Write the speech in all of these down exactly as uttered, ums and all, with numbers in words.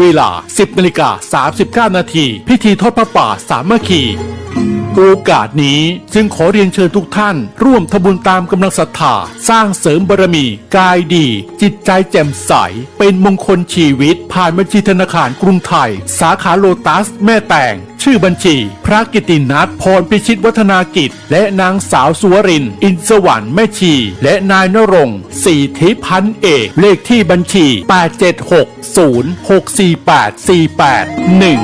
เวลา สิบนาฬิกา สามสิบเก้านาที พิธีทอดผ้าป่าสามัคคี โอกาสนี้จึงขอเรียนเชิญทุกท่านร่วมทำบุญตามกำลังศรัทธา สร้างเสริมบารมี กายดี จิตใจแจ่มใส เป็นมงคลชีวิต ผ่านบัญชีธนาคารกรุงไทย สาขาโลตัสแม่แตง ชื่อบัญชี พระกิตตินัท พรพิชิตวัฒนากิจ และนางสาวสุวรินทร์ อินทร์สวรรค์ แม่ชี และนายณรงค์ ศรีทิพย์ พันเอก เลขที่บัญชี แปดเจ็ดหก ศูนย์ หกสี่แปด สี่แปดหนึ่ง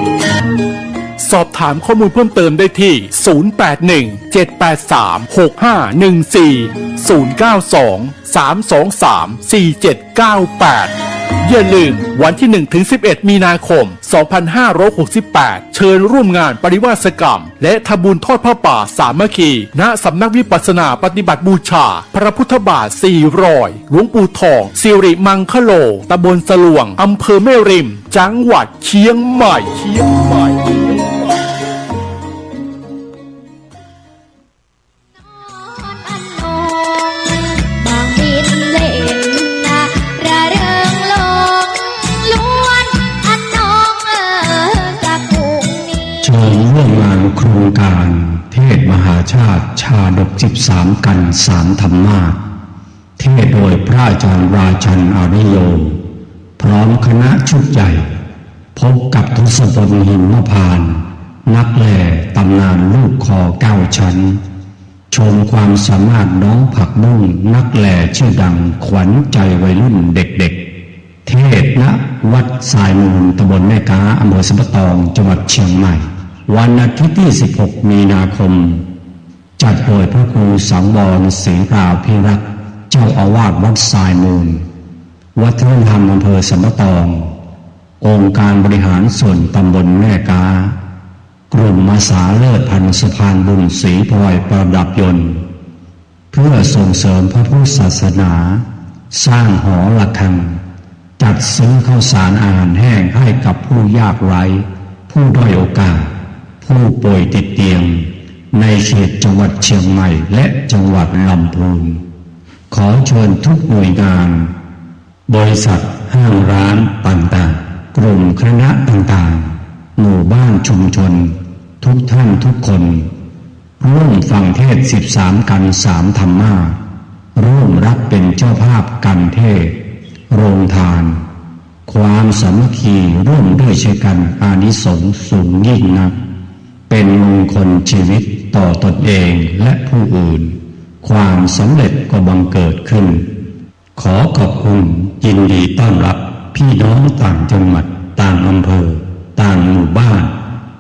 สอบถามข้อมูลเพิ่มเติมได้ที่ ศูนย์แปดหนึ่ง เจ็ดแปดสาม หกห้าหนึ่งสี่ ศูนย์เก้าสอง สามสองสาม สี่เจ็ดเก้าแปด อย่าลืม วันที่หนึ่งถึงสิบเอ็ดมีนาคม สองพันห้าร้อยหกสิบแปด เชิญร่วมงานปริวาสกรรม และทำบุญทอดผ้าป่าสามัคคี ณ สำนักวิปัสสนาปฏิบัติบูชา พระพุทธบาทสี่รอย หลวงปู่ทอง สิริมังคโล ตำบลสะลวง อำเภอแม่ริม จังหวัดเชียงใหม่ เชียงใหม่ เชิญร่วมงานโครงการเทศน์มหาชาติชาดกสิบสามกัณฑ์สามธรรมาสน์ เทศน์โดยพระอาจารย์ราชันอาริโย พร้อมคณะชุดใหญ่ พบกับทศพล หิมพานต์ นักแหล่ตำนานลูกคอเก้าชั้น ชมความสามารถน้องผักบุ้งนักแหล่ชื่อดังขวัญใจวัยรุ่นเด็กๆ เทศน์ ณ วัดทรายมูล ตำบลแม่ก๊า อำเภอสันป่าตอง จังหวัดเชียงใหม่ วันอาทิตย์ที่สิบหกมีนาคม จัดโดยพระครูสังวร ศรีราภิรักษ์ เจ้าอาวาสวัดทรายมูล วัฒนธรรมอำเภอสันป่าตอง องค์การบริหารส่วนตำบลแม่ก๊า กลุ่มอาสาเลิศพันธุ์สะพานบุญศรีพลอยประดับยนต์ เพื่อส่งเสริมพระพุทธศาสนา สร้างหอระฆัง จัดซื้อข้าวสารอาหารแห้งให้กับผู้ยากไร้ ผู้ด้อยโอกาส ผู้ป่วยติดเตียง ในเขตจังหวัดเชียงใหม่และจังหวัดลำพูน ขอเชิญทุกหน่วยงาน บริษัท ห้างร้านต่างๆ กลุ่มคณะต่างๆ หมู่บ้านชุมชน ทุกท่านทุกคน ร่วมฟังเทศน์สิบสามกัณฑ์สามธรรมาสน์ ร่วมรับเป็นเจ้าภาพกันเทศน์ โรงทาน ความสามัคคีร่วมด้วยช่วยกัน อานิสงส์สูงยิ่งนัก เป็นมงคลชีวิตต่อตนเองและผู้อื่น ความสำเร็จก็บังเกิดขึ้น ขอขอบคุณ ยินดีต้อนรับพี่น้องต่างจังหวัด ต่างอำเภอ ต่างหมู่บ้าน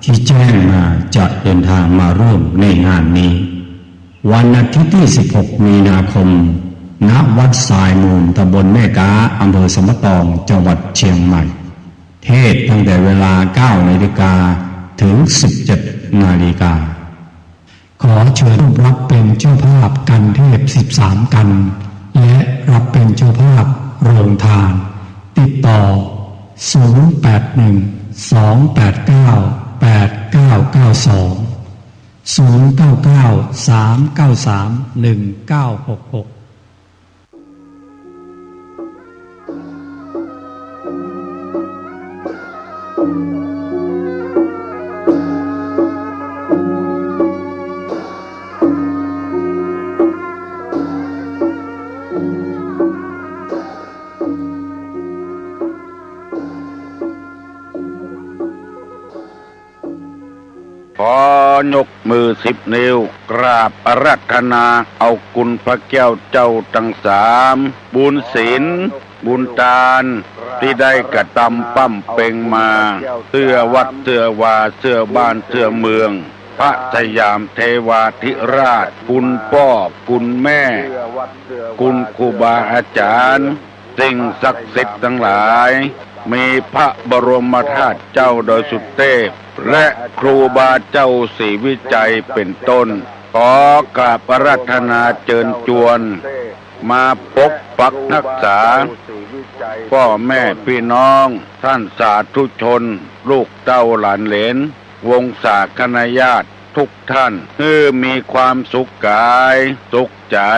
ที่แจ้งมาจะเดินทางมาร่วมในงานนี้ วันอาทิตย์ที่สิบหกมีนาคม ณ วัดทรายมูล ตำบลแม่ก๊า อำเภอสันป่าตอง จังหวัดเชียงใหม่ เทศน์ตั้งแต่เวลาเก้านาฬิกาถึงสิบเจ็ดนาฬิกา ขอเชิญร่วมรับเป็นเจ้าภาพกันเทศน์สิบสามกัณฑ์ และรับเป็นเจ้าภาพโรงทาน ติดต่อ ศูนย์แปดหนึ่ง สองแปดเก้า แปดเก้าเก้าสอง ศูนย์เก้าเก้า สามเก้าสาม หนึ่งเก้าหกหก ขอยกมือสิบนิ้ว กราบอาราธนาเอาคุณพระแก้วเจ้าทั้งสาม บุญศีล บุญตาน ตี้ได้กระตำบำเพ็งมา เตื้อวัดเตื้อวา เตื้อบ้านเตื้อเมือง พระสยามเทวาธิราช คุณป้อ คุณแม่ คุณครูบาอาจ๋ารย์ สิ่งศักดิ์สิทธิ์ตังหลาย มีพระบรมธาตุเจ้าดอยสุเทพ และครูบาเจ้าศรีวิชัยเป็นต้น ขอกราบอาราธนาเจิญจวน มาปกปักรักษา ป้อแม่ปี้น้อง ต้านสาธุชน ลูกเต้าหลานเหลน วงศาคณาญาติทุกท่าน หื้อมีความสุขก๋าย สุขใจ๋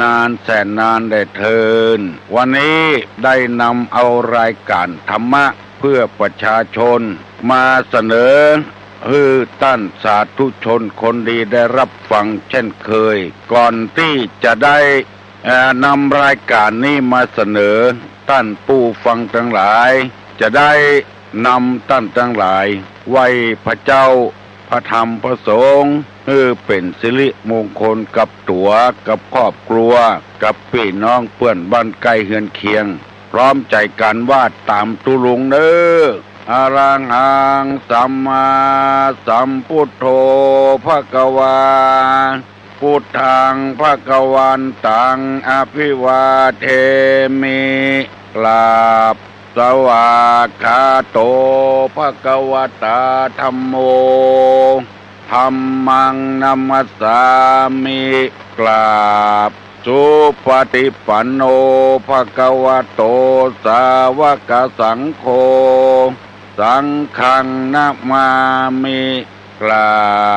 นานแสนนานแลเทิน วันนี้ได้นำเอารายก๋านธรรมะ เพื่อประชาชน มาเสนอหื้อต้านสาธุชนคนดีได้ฮับฟังเช่นเคย ก่อนตี้จะได้ เอ่อ นำรายก๋านนี้มาเสนอต้านผู้ฟังตังหลาย จะได้นำต้านตังหลายไหว้พระเจ้า พระธรรม พระสงฆ์ หื้อเป๋นสิริมงคลกับตั๋ว กับครอบครัว กับปี้น้องเปื้อนบ้านใก้เฮือนเคียง พร้อมใจ๋กั๋นว่าต๋ามตุ๊ลุงเน่อ อะระหัง สัมมาสัมพุทโธ ภะคะวา พุทธัง ภะคะวันตัง อะภิวาเทมิ กราบ สวากขาโต ภะคะวะตา ธัมโม ธัมมัง นะมัสสามิ กราบ สุปะฏิปันโน ภะคะวะโต สาวะกะสังโฆ สังฆัง นะมามิ กรา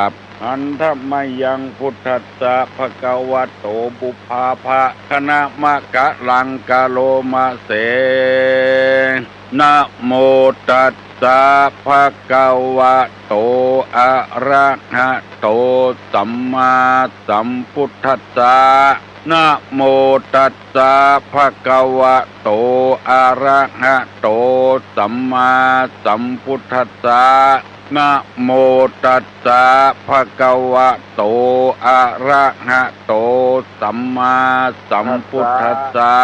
บ หันทะมะยัง พุทธัสสะ ภะคะวะโต ปุพพาภะ คะนะมะกะลัง กะโรมะเส นะโมตัสสะ ภะคะวะโต อะระหะโต สัมมาสัมพุทธัสสะ นะโมตัสสะ ภะคะวะโต อะระหะโต สัมมาสัมพุทธัสสะ นะโมตัสสะ ภะคะวะโต อะระหะโต สัมมาสัมพุทธัสสะ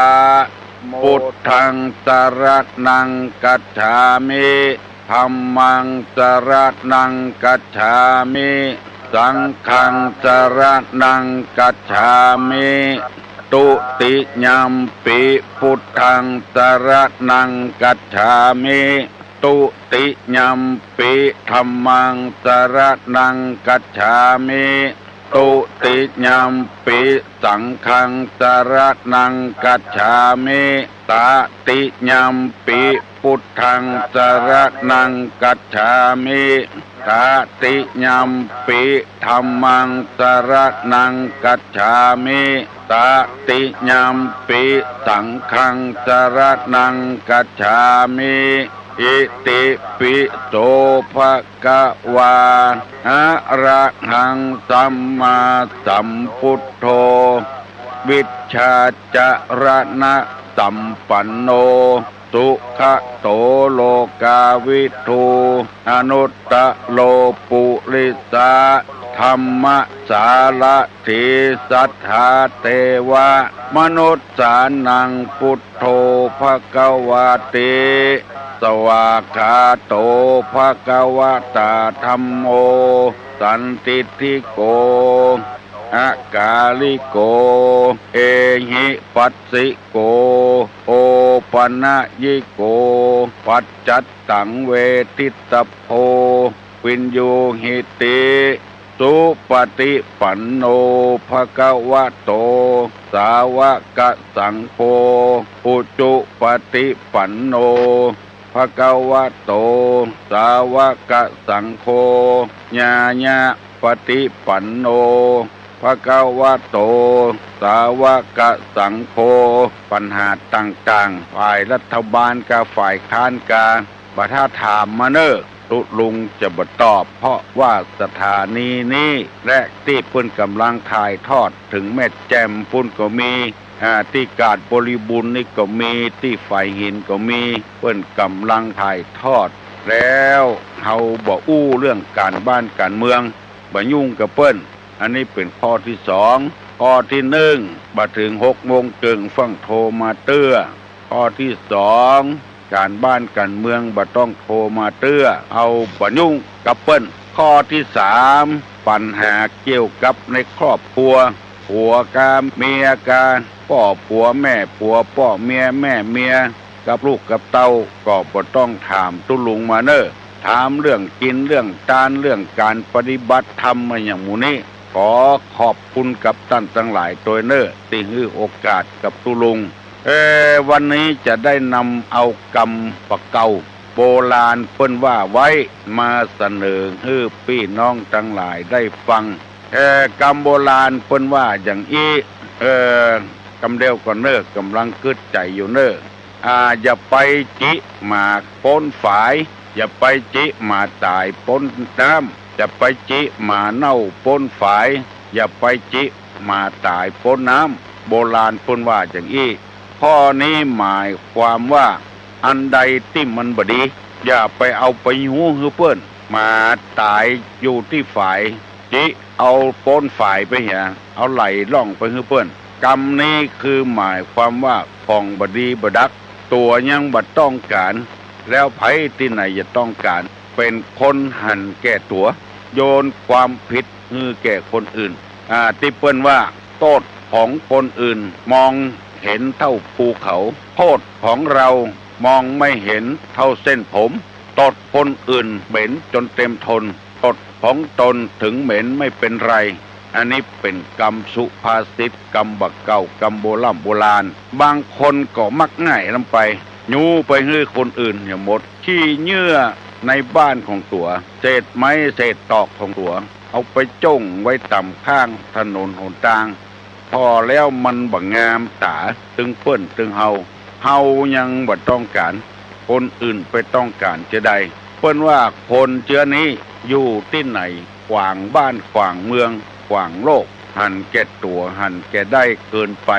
พุทธัง สะระณัง กัจฉามิ ธัมมัง สะระณัง กัจฉามิ สังฆัง สะระณัง กัจฉามิ ตุติยัมปิ พุทธัง สะระณัง กัจฉามิ ตุติยัมปิ ธัมมัง สะระณัง กัจฉามิ ตุติยัมปิ สังฆัง สะระณัง กัจฉามิ ตะติยัมปิ พุทธัง สะระณัง กัจฉามิ ตะติยัมปิ ธัมมัง สะระณัง กัจฉามิ ตะติยัมปิ สังฆัง สะระณัง กัจฉามิ อิติปิโส ภะคะวา อะระหัง สัมมาสัมพุทโธ วิชชาจะระณะสัมปันโน สุขะโต โลกาวิทู อนุตตะโร ปุริสะธัมมะสารถี สัทธาเตวะมนุสสานัง พุทโธ ภะคะวาติ สวากขาโต ภะคะวะตา ธัมโม สันทิฏฐิโก อะกาลิโก เอหิปัสสิโก โอปะนะยิโก ปัจจัตตัง เวทิตตะโพ วิญญูหิติ สุปะฏิปันโน ภะคะวะโต สาวะกะสังโฆ อุจุปะฏิปันโน ภะคะวะโต สาวะกะสังโฆ ญาญะปะฏิปันโน ภะคะวะโต สาวะกะสังโฆ ปัญหาต่างๆ ฝ่ายรัฐบาลกา ฝ่ายค้านกา บ่ถ้าถามมาเน่อ ตุ๊ลุงจะบ่ตอบ เพราะว่าสถานีนี้ และตี้เปิ้นก่ำลังถ่ายทอด เถิงแม่แจ่มปู้นก็มี อ่า ตี้กาดบริบูรณ์นี่ก็มี ตี้ฝายหินก็มี เปิ้นก่ำลังถ่ายทอด แล้วเฮาบ่อู้เรื่องก๋านบ้านก๋านเมือง บ่ยุ่งกับเปิ้น อันนี้เป๋นข้อตี้สอง ข้อตี้นึ่ง บ่เถิงหกโมงเกิ่ง ฟั่งโทรมาเตื้อ ข้อตี้สอง ก๋านบ้านก๋านเมืองบ่ต้องโทรมาเตื้อ เฮาบ่ยุ่งกับเปิ้น ข้อตี้สาม ปัญหาเกี่ยวกับในครอบครัว ผัวกาเมียกา ป้อผัวแม่ผัว ป้อเมียแม่เมีย กับลูกกับเต้า ก็บ่ต้องถามตุ๊ลุงมาเน่อ ถามเรื่องกิ๋น เรื่องตาน เรื่องก๋านปฏิบัติธรรมมาอย่างหมู่นี้ ขอขอบคุณกับต้านตังหลายตวยเน่อ ตี้หื้อโอกาสกับตุ๊ลุง เอ่อ วันนี้จะได้นำเอากำบ่าเก่าโบราณเปิ้นว่าไว้ มาเสนอหื้อปี้น้องตังหลายได้ฟัง เอ่อ กำโบราณเปิ้นว่าอย่างอี้ เอ่อ กำเดียวก่อนเน่อ ก่ำลังกึ๊ดใจ๋อยู่เน่อ อ่า อย่าไปจิหมาป๊นฝาย อย่าไปจิหมาต๋ายป๊นน้ำ อย่าไปจิหมาเน่าป๊นฝาย อย่าไปจิหมาต๋ายป๊นน้ำ โบราณเปิ้นว่าอย่างอี้ ข้อนี้หมายความว่า อันใดตี้มันบ่ดี อย่าไปเอาไปยู้หื้อเปิ้น หมาต๋ายอยู่ตี้ฝาย จิเอาป๊นฝายไปเหีย เอาไหลล่องไปหื้อเปิ้น กำนี้คือหมายความว่า ของบ่ดีบ่ดัก ตั๋วยังบ่ต้องก๋าน แล้วใผตี้ไหนจะต้องก๋าน เป๋นคนหันแก่ตั๋ว โยนความผิดหื้อแก่คนอื่น อ่า ตี้เปิ้นว่า โต้ษของคนอื่นมองเห็นเต้าภูเขา โต้ษของเฮามองไม่เห็นเต้าเส้นผม ตดคนอื่นเหม็นจ๋นเต็มทน ตดของตนเถิงเหม็นไม่เป๋นไร อันนี้เป๋นกำสุภาษิต กำบ่าเก่า กำโบร่ำโบราณ บางคนก็มักง่ายนำไป ยู้ไปหื้อคนอื่นเหียหมด ขี้เยื่อในบ้านของตั๋ว เศษไม้เศษตอกของตั๋ว เอาไปจ้งไว้ต๋ามข้างถนนหนตาง ผ่อแล้วมันบ่งามต๋าตึงเปิ้นตึงเฮา เฮายังบ่ต้องก๋าน คนอื่นไปต้องก๋านเจื้อใด เปิ้นว่าคนเจื้อนี้อยู่ตี้ไหน ขวางบ้านขวางเมือง ขวางโลก หันแก่ตั๋วหันแก่ได้เกินไป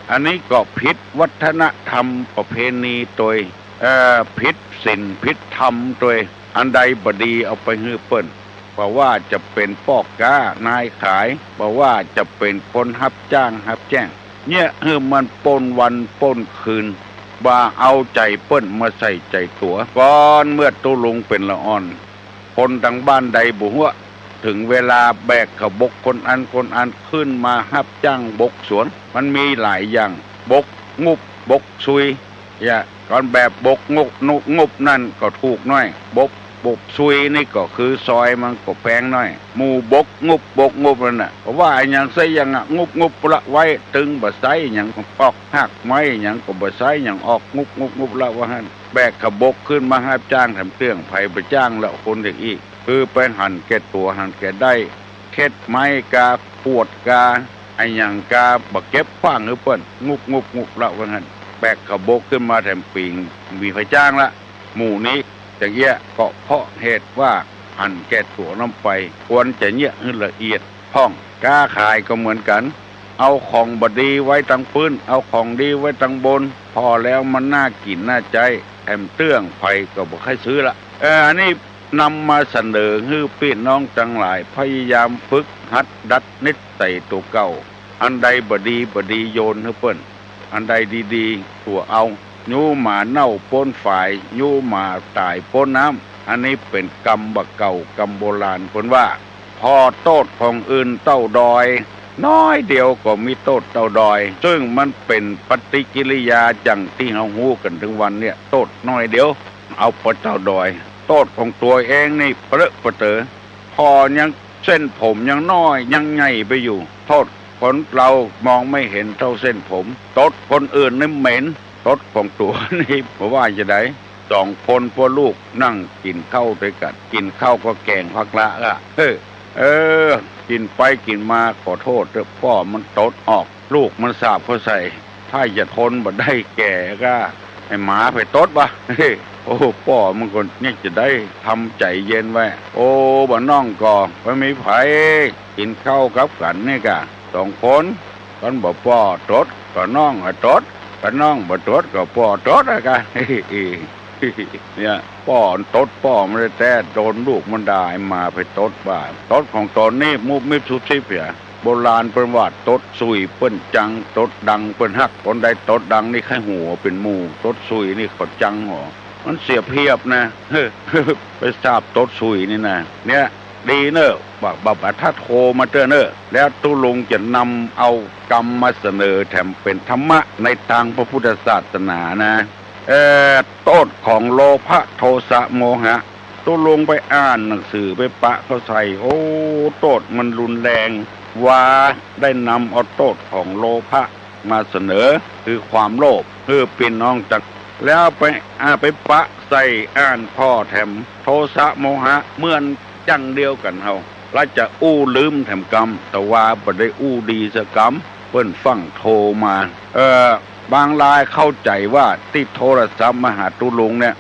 อันนี้ก็ผิดวัฒนธรรมประเพณีตวย เอ่อ ผิดศีลผิดธรรมตวย อันใดบ่ดีเอาไปหื้อเปิ้น บ่ว่าจะเป๋นป้อก๊านายขาย บ่ว่าจะเป๋นคนฮับจ้างฮับแจ้ง เยียะหื้อมันป้นวันป้นคืน บ่าเอาใจ๋เปิ้นมาใส่ใจ๋ตั๋ว ก่อนเมื่อตุ๊ลุงเป๋นละอ่อน คนตางบ้านใดบ่ฮู้ เถิงเวลาแบกเขาบกคนอั้นคนอั้นขึ้นมาฮับจ้างบกสวน มันมีหลายอย่าง บกงุบ บกซุย เยียะ ก่อนแบบบกงุบ งุบ งุบนั่นก็ถูกหน้อย บก บกซุยนี่ก็คือซอยมันก็แพงหน้อย หมู่บกงุบ บกงุบนั่นน่ะ ก็ว่าอะหยังไส้หยังอะ งุบ งุบละไว้ ตึงบ่ใส้หยังออก ฮากไม้หยังก็บ่ใส้หยังออก งุบ งุบ งุบละว่าหั้น แบกเขาบกขึ้นมาฮับจ้างแถมเตื้อง ใผบ่จ้างละคนอย่างอี้ คือไปหันแก่ตั๋วหันแก่ได้ เช็ดไม้กา ขวดกา อะหยังกา บ่เก็บขว้างหื้อเปิ้น งุบ งุบ งุบละว่าหั้น แบกเขาบกขึ้นมาแถมปิ๋ง มีใผจ้างละ หมู่นี้จะเยียะก็เพราะเหตุว่าหันแก่ตั๋วนำไป ควรจะเยียะหื้อละเอียดพ่อง ก๊าขายก็เหมือนกั๋น เอาของบ่ดีไว้ตางปื๊น เอาของดีไว้ตางบน ผ่อแล้วมันน่ากิ๋นน่าใจ๊ แถมเตื้องใผก็บ่ใค่ซื้อละ เออ อันนี้นำมาเสนอหื้อปี้น้องตังหลายพยายามฝึกหัดดัดนิสัยตั๋วเก่า อันใดบ่ดีบ่ดีโยนหื้อเปิ้น อันใดดีๆ ตั๋วเอา ยู้หมาเน่าป๊นฝาย ยู้หมาต๋ายป๊นน้ำ อันนี้เป๋นกำบ่าเก่ากำโบราณเปิ้นว่า ผ่อโต้ษของอื่นเต้าดอย น้อยเดียวก็มีโต้ษเต้าดอย ซึ่งมันเป๋นปฏิกิริยาอย่างตี้เฮาฮู้กั๋นเถิงวันเนี่ย โต้ษน้อยเดียว เอาไปเต้าดอย โต้ษของตั๋วเองนี่เปรอะปะเต๋อ ผ่อยังเส้นผมยังน้อยยังใหญ่ไปอยู่ โต้ษคนเฮามองไม่เห็นเต้าเส้นผม ตดคนอื่นนี่เหม็น ตดของตั๋วนี่บ่ว่าจะใด สองคนป้อลูกนั่งกิ๋นข้าวตวยกั๋น กิ๋นข้าวก็แก๋งผักละอะ เออ เออ กิ๋นไปกิ๋นมา ขอโต้ษเต๊อะ ป้อมันตดออก ลูกมันสาบเข้าใส่ ถ้าจะทนบ่ได้แก่ก็ ไอ้หมาไปตดวะ โอ้ ป้อมันก็เนี่ยจะได้ทำใจ๋เย็นไว้ โอ้ บ่าน้องก็บ่มีใผกิ๋นข้าวกับกั๋นนี่กะ สองคน คันบ่ป้อตดก็น้องอะตด คันน้องบ่ตดก็ป้อตดอะกะ เนี่ย ป้อตดป้อมันแต๊ๆ โดนลูกมันด่า ไอ้หมาไปตดบ่า ตดของตนนี่มุบมิบซุบซิบเหีย โบราณเปิ้นว่าตดสุยเปิ้นจัง ตดดังเปิ้นฮัก คนใดตดดังนี่ใค่หัวเป๋นหมู่ ตดสุยนี่เขาจังหอ มันเสียเปรียบนะ ไปสาบตดสุยนี่นะ เนี่ย ดีเน่อ บ่า บ่า บ่า ถ้าโทรมาเต๊อะเน่อ แล้วตุ๊ลุงจะนำเอากำมาเสนอแถมเป๋นธรรมะในตางพระพุทธศาสนานะ เอ่อ โต้ษของโลภะ โทสะ โมหะ ตุ๊ลุงไปอ่านหนังสือไปปะเข้าใส่ โอ้ โต้ษมันรุนแรง ว่าได้นำเอาโต้ษของโลภะมาเสนอ คือความโลภ หื้อปี้น้องตัง แล้วไป อ่า ไปปะใส่อ่านผ่อแถม โทสะ โมหะ เหมือนจังเดียวกั๋นเฮา ละจะอู้ลืมแถมกำ แต่ว่าบ่ได้อู้ดีสักกำ เปิ้นฟั่งโทรมา เอ่อ บางรายเข้าใจ๋ว่าตี้โทรศัพท์มาหาตุ๊ลุงเนี่ย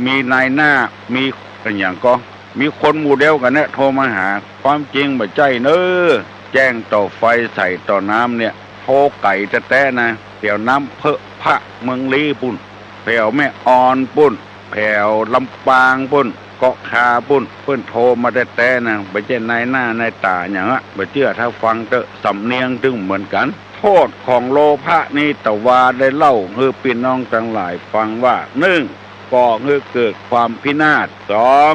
มีนายหน้า มีอะหยังก็ มีคนหมู่เดียวกั๋นเนี่ยโทรมาหา ความจริงบ่ใจ้เน้อ แจ้งต่อไฟใส่ต่อน้ำเนี่ย โทรไก๋แต๊ๆ นะ แถวน้ำเพิะพระเมืองลี้ปุ้น แถวแม่ออนปุ้น แถวลำปางปุ้น เกาะคาปุ้น เปิ้นโทรมาแต๊ๆ นะ บ่ใจ้นายหน้านายต๋าหยังอะ บ่เจื้อ ถ้าฟังเต๊อะ สำเนียงตึงเหมือนกั๋น โต้ษของโลภะนี้ตะวาได้เล่าหื้อปี้น้องตังหลายฟังว่า นึ่ง ก่อหื้อเกิดความพินาศ สอง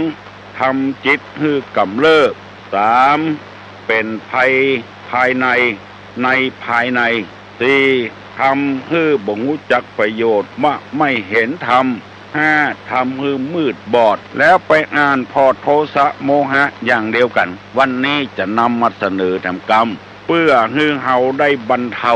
ทำจิตหื้อกำเริบ สาม เป๋นภัยภายใน ในภายใน สี่ ทำหื้อบ่ฮู้จักประโยชน์ มะไม่เห็นธรรม ห้า ทำหื้อมืดบอด แล้วไปอ่านผ่อโทสะโมหะอย่างเดียวกั๋น วันนี้จะนำมาเสนอแถมกำ เปื้อหื้อเฮาได้บรรเทา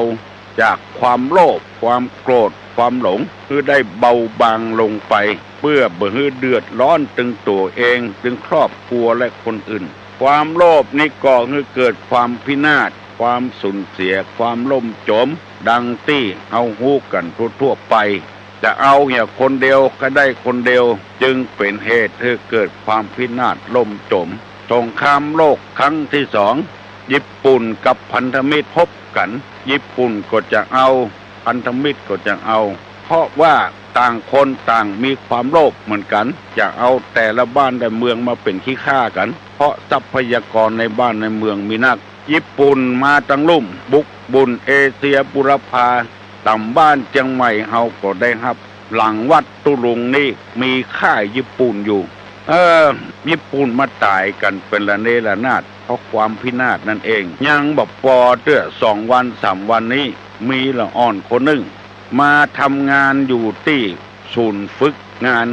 จากความโลภ ความโกรธ ความหลง หื้อได้เบาบางลงไป เปื้อบ่หื้อเดือดร้อนตึงตั๋วเอง ตึงครอบครัวและคนอื่น ความโลภนี้ก่อหื้อเกิดความพินาศ ความสูญเสีย ความล่มจม ดังตี้เฮาฮู้กั๋นทั่วๆ ไป จะเอาเหียคนเดียวก็ได้คนเดียว จึงเป๋นเหตุหื้อเกิดความพินาศล่มจม สงครามโลกครั้งตี้สอง ญี่ปุ่นกับพันธมิตรพบกั๋น ญี่ปุ่นก็จะเอา พันธมิตรก็จะเอา เพราะว่าต่างคนต่างมีความโลภเหมือนกั๋น จะเอาแต่ละบ้านแต่เมืองมาเป๋นขี้ข้ากั๋น เพราะทรัพยากรในบ้านในเมืองมีนัก ญี่ปุ่นมาตังลุ่ม บุกบุ่นเอเชียบูรพา ต่ำบ้านเจียงใหม่เฮาก็ได้ฮับ หลังวัดตุ๊ลุงนี้มีค่ายญี่ปุ่นอยู่ เออ ญี่ปุ่นมาต๋ายกั๋นเป๋นระเนระนาด เพราะความพินาศนั่นเอง ยังบ่ปอเตื้อ สองวันสามวันนี้ มีละอ่อนคนนึ่ง มาทำงานอยู่ตี้ศูนย์ฝึกงาน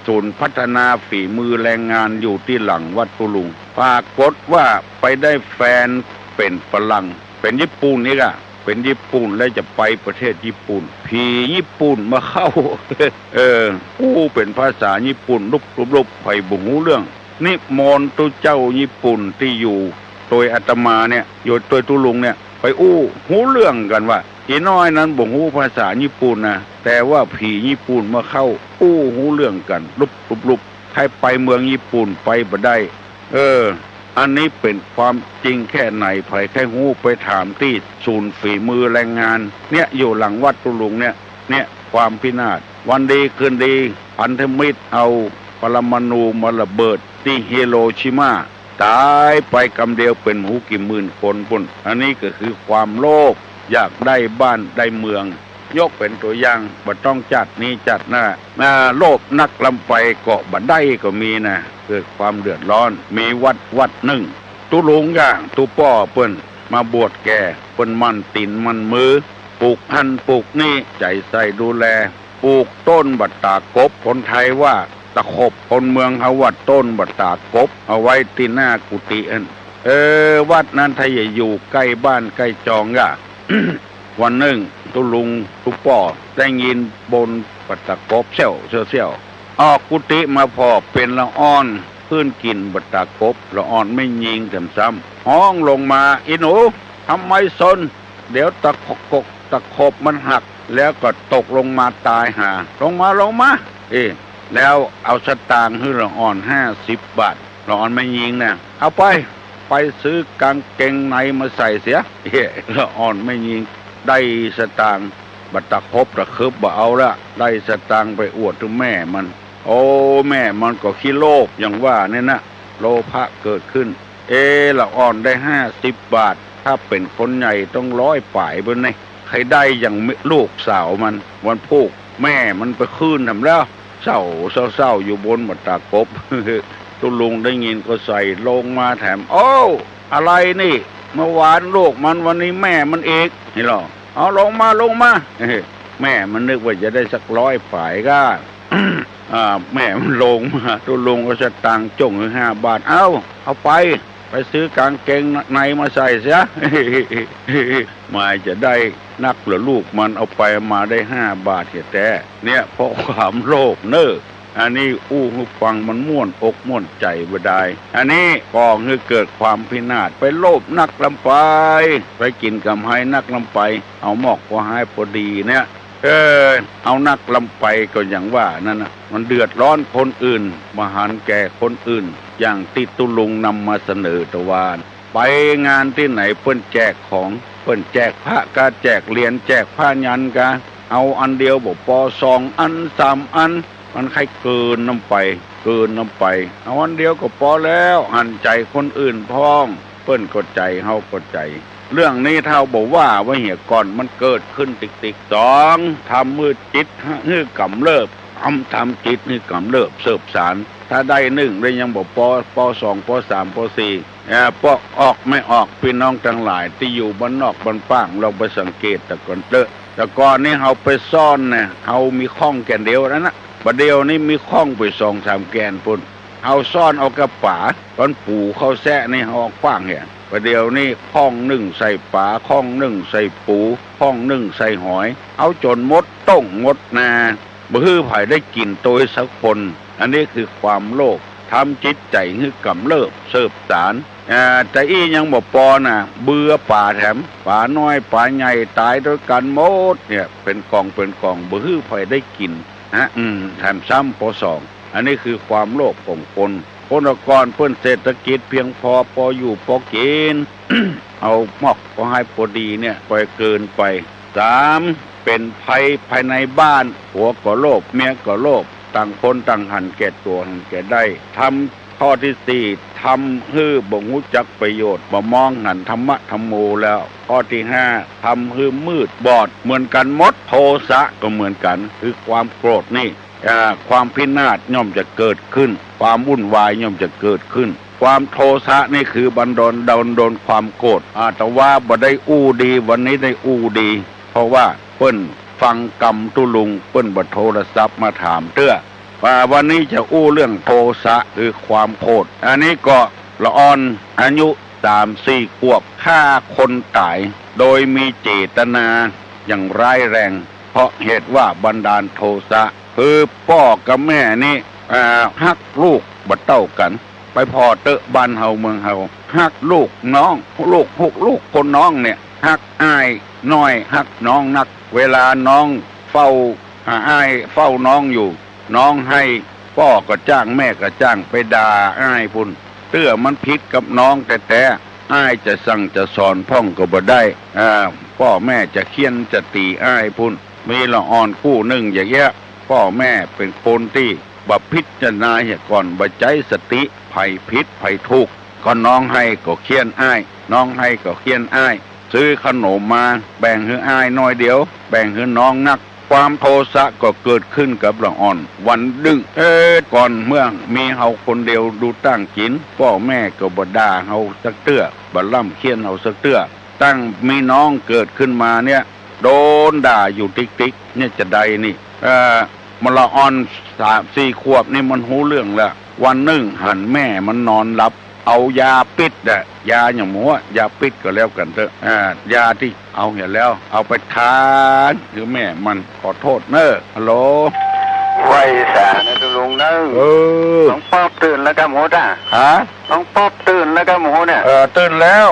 ศูนย์พัฒนาฝีมือแรงงานอยู่ตี้หลังวัดตุ๊ลุง ปรากฏว่าไปได้แฟนเป๋นฝรั่ง เป๋นญี่ปุ่นอีกอะ เป๋นญี่ปุ่นแล้วจะไปประเทศญี่ปุ่น ผีญี่ปุ่นมาเข้า เออ อู้เป๋นภาษาญี่ปุ่นลุบๆๆ ใผบ่ฮู้เรื่อง นิมนต์ตุ๊เจ้าญี่ปุ่นตี้อยู่ตวยอาตมาเนี่ย อยู่ตวยตุ๊ลุงเนี่ย ไปอู้ฮู้เรื่องกั๋นว่า อีน้อยนั้นบ่ฮู้ภาษาญี่ปุ่นนะ แต่ว่าผีญี่ปุ่นมาเข้า อู้ฮู้เรื่องกั๋นลุบๆๆ ใผไปเมืองญี่ปุ่นไปบ่ได้ เออ อันนี้เป๋นความจริงแค่ไหน ใผใค่ฮู้ไปถามตี้ศูนย์ฝีมือแรงงาน เนี่ย อยู่หลังวัดตุ๊ลุงเนี่ย เนี่ย ความพินาศ วันดีคืนดี พันธมิตรเอาปรมาณูมาระเบิดตี้ฮิโรชิมา ต๋ายไปกำเดียวเป๋นบ่ฮู้กี่หมื่นคนปุ้น อันนี้ก็คือความโลภ อยากได้บ้านได้เมือง ยกเป๋นตั๋วอย่าง บ่ต้องจัดนี้จัดหน้า อ่า โลภนักล้ำไปก็บ่ได้ก็มีนะ เกิดความเดือดร้อน มีวัดวัดนึ่ง ตุ๊ลุงก้าตุ๊ป้อเปิ้นมาบวชแก่ เปิ้นหมั่นตี๋นหมั่นมือ ปลูกหั้นปลูกนี่ ใจ๋ใส่ดูแล ปลูกต้นบ่าต๋ากบ คนไทยว่าตะขบ คนเมืองเฮาว่าต้นบ่าต๋ากบ เอาไว้ตี้หน้ากุฏิอั้น เออ วัดนั้นถ้าจะอยู่ใก้บ้านใก้จองก้า วันนึ่งตุ๊ลุงตุ๊ป้อได้ยินบ่นบ่าต๋ากบเสี้ยวเสี้ยวเสี้ยว ออกกุฏิมาผ่อเป๋นละอ่อน ขึ้นกิ๋นบ่าต๋ากบ ละอ่อนแม่ญิงแถมซ้ำ ฮ้องลงมา อีหนู ทำไมซน เดี๋ยวตะขบ ตะขบมันหัก แล้วก็ตกลงมาต๋ายหา ลงมา ลงมา เออ แล้วเอาสตางค์หื้อละอ่อนห้าสิบบาท ละอ่อนแม่ญิงนะ เอาไป ไปซื้อกางเกงในมาใส่เสีย เฮ้ ละอ่อนแม่ญิงได้สตางค์ บ่าต๋ากบตะเคิบบ่เอาละ ได้สตางค์ไปอวดถึงแม่มัน โอ้ แม่มันก็ขี้โลภอย่างว่าเนี่ยนะ โลภะเกิดขึ้น เอ ละอ่อนได้ห้าสิบบาท ถ้าเป๋นคนใหญ่ต้องร้อยป๋ายปุ้นนี่ ใค่ได้อย่างลูกสาวมัน วันพูก แม่มันไปคืนแถมแล้ว เศร้า เศร้า เศร้าอยู่บนบ่าต๋ากบ ตุ๊ลุงได้ยินก็ใส่ลงมาแถม โอ้ อะไรนี่ เมื่อวานลูกมัน วันนี้แม่มันอีก นี่หรอ เอาลงมา ลงมา แม่มันนึกว่าจะได้สักร้อยป๋ายก้า อ่า แม่มันลงมา ตุ๊ลุงเอาสตางค์จ้งหื้อห้าบาท เอา เอาไป ไปซื้อกางเกงในมาใส่เสีย หมายจะได้นักเหลือลูกมัน เอาไปเอามาได้ห้าบาทแท้ๆ เนี่ย เพราะความโลภเน่อ อันนี้อู้หื้อฟังมันม่วนอกม่วนใจ๋บ่ดาย อันนี้ก่อหื้อเกิดความพินาศ ไปโลภนักล้ำไป ไปกิ๋นก๋ำไฮนักล้ำไป เอามอกก็หายปอดีเนี่ย เออ เอานักลำไปก็อย่างว่านั่นน่ะ มันเดือดร้อนคนอื่น บ่หันแก่คนอื่น อย่างตี้ตุ๊ลุงนำมาเสนอตะวา ไปงานตี้ไหนเปิ้นแจกของ เปิ้นแจกพระกา แจกเหรียญ แจกผ้ายันกา เอาอันเดียวบ่ปอ สองอัน สามอัน มันใค่เกินนำไป เกินนำไป เอาอันเดียวก็ปอแล้ว หันใจ๋คนอื่นพ่อง เปิ้นก็ใจ๋ เฮาก็ใจ๋ เรื่องนี้ถ้าบ่ว่าไว้เหียก่อน มันเกิดขึ้นติ๊กๆ สอง ทำหื้อจิตหื้อกำเริบ ทำ ทำจิตหื้อกำเริบเสิบสาน ถ้าได้นึ่งแล้วยังบ่ปอ ปอสอง ปอสาม ปอสี่ เอ่อ ปอออกไม่ออก ปี้น้องตังหลายตี้อยู่บ้านนอกบ้านป้าง ลองไปสังเกตตะก่อนเต๊อะ ตะก่อนนี้เฮาไปซ่อนน่ะ เฮามีข้องแก่นเดียวนั้นน่ะ บ่าเดี่ยวนี้มีข้องไปสองสามแก่นปู้น เฮาซ่อนเอาก้าป๋า ต๋อนปู๋เข้าแซะนี่เฮาเอาขว้างเหีย บ่าเดี่ยวนี้ข้องนึ่งใส่ป๋า ข้องนึ่งใส่ปู๋ ข้องนึ่งใส่หอย เอาจ๋นหมดต้งหมดนา บ่หื้อใผได้กิ๋นตวยสักคน อันนี้คือความโลภ ทำจิตใจ๋หื้อกำเริบเสิบสาน อ่า แต่อี้ยังบ่ปอน่ะ เบื่อป๋าแถม ป๋าน้อยป๋าใหญ่ต๋ายตวยกั๋นหมดเนี่ย เป๋นก๋องเป๋นก๋อง บ่หื้อใผได้กิ๋น ฮะ อืม แถมซ้ำปอสอง อันนี้คือความโลภของคน คนตะก่อนเปิ้นเศรษฐกิจเพียงพอ ปออยู่ปอกิ๋น เอามอกปอหายปอดีเนี่ย ปอเกินไป สาม เป๋นภัยภายในบ้าน ผัวก็โลภ เมียก็โลภ ต่างคนต่างหันแก่ตั๋วหันแก่ได้ ทำ ข้อตี้สี่ ทำหื้อบ่ฮู้จักประโยชน์ บ่มองหันธรรมะธัมโมแล้ว ข้อตี้ห้า ทำหื้อมืดบอด เหมือนกั๋นหมด โทสะก็เหมือนกั๋น คือความโกรธนี่ อ่า ความพินาศย่อมจะเกิดขึ้น ความวุ่นวายย่อมจะเกิดขึ้น ความโทสะนี่คือบันดาล ดล ดลความโกรธ อาตมาบ่ได้อู้ดี วันนี้ได้อู้ดี เพราะว่าเปิ้นฟังกำตุ๊ลุง เปิ้นบ่โทรศัพท์มาถามเตื้อ ว่าวันนี้จะอู้เรื่องโทสะ คือความโกรธ อันนี้ก็ละอ่อน อายุสามสี่ขวบ ฆ่าคนต๋าย โดยมีเจตนาอย่างร้ายแรง เพราะเหตุว่าบันดาลโทสะ คือป้อกับแม่นี่ อ่า ฮักลูกบ่เต้ากั๋น ไปผ่อเต๊อะบ้านเฮาเมืองเฮา ฮักลูกน้อง ลูก ลูกคนน้องเนี่ย ฮักอ้ายน้อย ฮักน้องนัก เวลาน้องเฝ้า อ่า อ้ายเฝ้าน้องอยู่ น้องไห้ ป้อก็จ้างแม่ก็จ้างไปด่าอ้ายปู้น เตื้อมันผิดกับน้องแต๊ๆ อ้ายจะสั่งจะสอนพ่องก็บ่ได้ อ่า ป้อแม่จะเฆี่ยนจะตี๋อ้ายปู้น มีละอ่อนกู้นึ่งอย่างเงี้ย ป้อแม่เป๋นคนตี้บ่พิจารณาเหียก่อน บ่ใจ๊สติ ใผผิดใผถูก ก็น้องไห้ก็เฆี่ยนอ้าย น้องไห้ก็เฆี่ยนอ้าย ซื้อขนมมาแบ่งหื้ออ้ายน้อยเดียว แบ่งหื้อน้องนัก ความโทสะก็เกิดขึ้นกับละอ่อน วันนึ่ง เอ๊ะ ก่อนเมื่อมีเฮาคนเดียวดูต้างกิ๋น ป้อแม่ก็บ่ด่าเฮาสักเตื้อ บ่ล่ำเฆี่ยนเฮาสักเตื้อ ตั้งมีน้องเกิดขึ้นมาเนี่ย โดนด่าอยู่ติ๊กๆ เนี่ยจะใดนี่ เอ่อ มันละอ่อนสามสี่ขวบนี่มันฮู้เรื่องแล้ว วันนึ่งหันแม่มันนอนหลับ เอายาปิ๊ดอะ ยาอย่างหมู่อะ ยาปิ๊ดก็แล้วกั๋นเต๊อะ อ่า ยาตี้เอาเหียแล้ว เอาไปทาหื้อแม่มัน ขอโต้ษเน่อ ฮัลโหล ไหว้สาเน่อตุ๊ลุงเน่อ เออ น้องป๊อบตื่นแล้วก้าหมู่ต้า ฮะ น้องป๊อบตื่นแล้วก้าหมู่เนี่ย เออ ตื่นแล้ว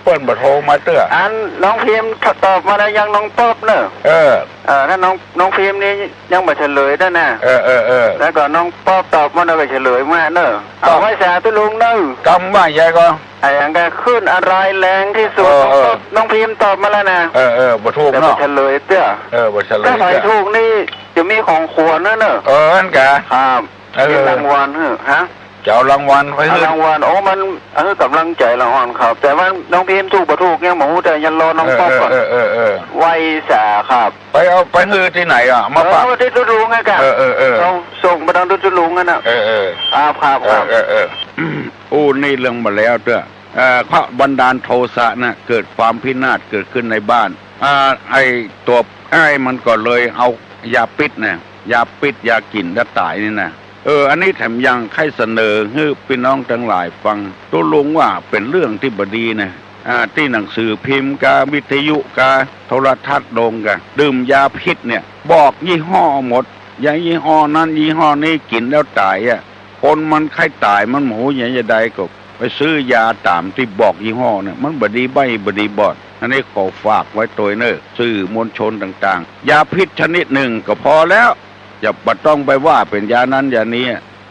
เปิ้นบ่โทรมาเตื้อ อันน้องพิมพ์ตอบมาแล้วยัง น้องป๊อบเน่อ เออ เออ ถ้าน้อง น้องพิมพ์นี่ยังบ่เฉลยเตื้อนะ เออ เออ เออ แล้วก็น้องป๊อบตอบมาแล้วก็เฉลยมาเน่อ เอา ไหว้สาตุ๊ลุงเน่อ กำว่าใหญ่ก็ ไอ้อันก็คลื่นอะไรแรงที่สุด เออ เออ น้องพิมพ์ตอบมาแล้วนะ เออ เออ บ่ถูกเนาะ แต่บ่เฉลยเตื้อ เออ บ่เฉลยเตื้อ ถ้าใผถูกนี่จะมีของขวัญนะเน่อ เออ อันกะ ครับ เออ มีรางวัลหื้อ ฮะ จะเอารางวัลไป เอา หื้อ รางวัล โอ้ มัน เออ กำลังใจ๋ละอ่อนครับ แต่ว่าน้องพิมพ์ถูกบ่ถูกยังบ่ฮู้ แต่ยังรอน้องป๊อบก่อน เออ เออ เออ เออ ไหว้สาครับ ไปเอาไปหื้อตี้ไหนอะ มาฝาก เออ ตี้ตุ๊ลุงไงกะ เออ เออ เออ ส่ง ส่งไปตางตุ๊ลุงนั่นน่ะ เออ เออ ครับ ครับ ครับ เออ เออ เออ อู้นี่เรื่องมาแล้วเตื้อ เอ่อ เพราะบันดาลโทสะน่ะ เกิดความพินาศเกิดขึ้นในบ้าน อ่า ไอ้ตั๋วอ้ายมันก็เลยเอายาปิ๊ดน่ะ ยาปิ๊ด ยากิ๋นจะต๋ายนี่นะ เออ อันนี้แถมยังใค่เสนอหื้อปี้น้องตังหลายฟัง ตุ๊ลุงว่าเป๋นเรื่องตี้บ่ดีนะ อ่า ตี้หนังสือพิมพ์กา วิทยุกา โทรทัศน์ลงกา ดื่มยาพิษเนี่ย บอกยี่ห้อหมด ยายี่ห้อนั้นยี่ห้อนี้กิ๋นแล้วต๋ายอะ คนมันใค่ต๋ายมันบ่ฮู้หยังจะใดก็ไปซื้อยาต๋ามตี้บอกยี่ห้อเนี่ย มันบ่ดีใบ้บ่ดีบอด อันนี้ขอฝากไว้ตวยเน่อ สื่อมวลชนต่างๆ ยาพิษชนิดหนึ่งก็พอแล้ว อย่า บ่ต้องไปว่าเป๋นยานั้นยานี้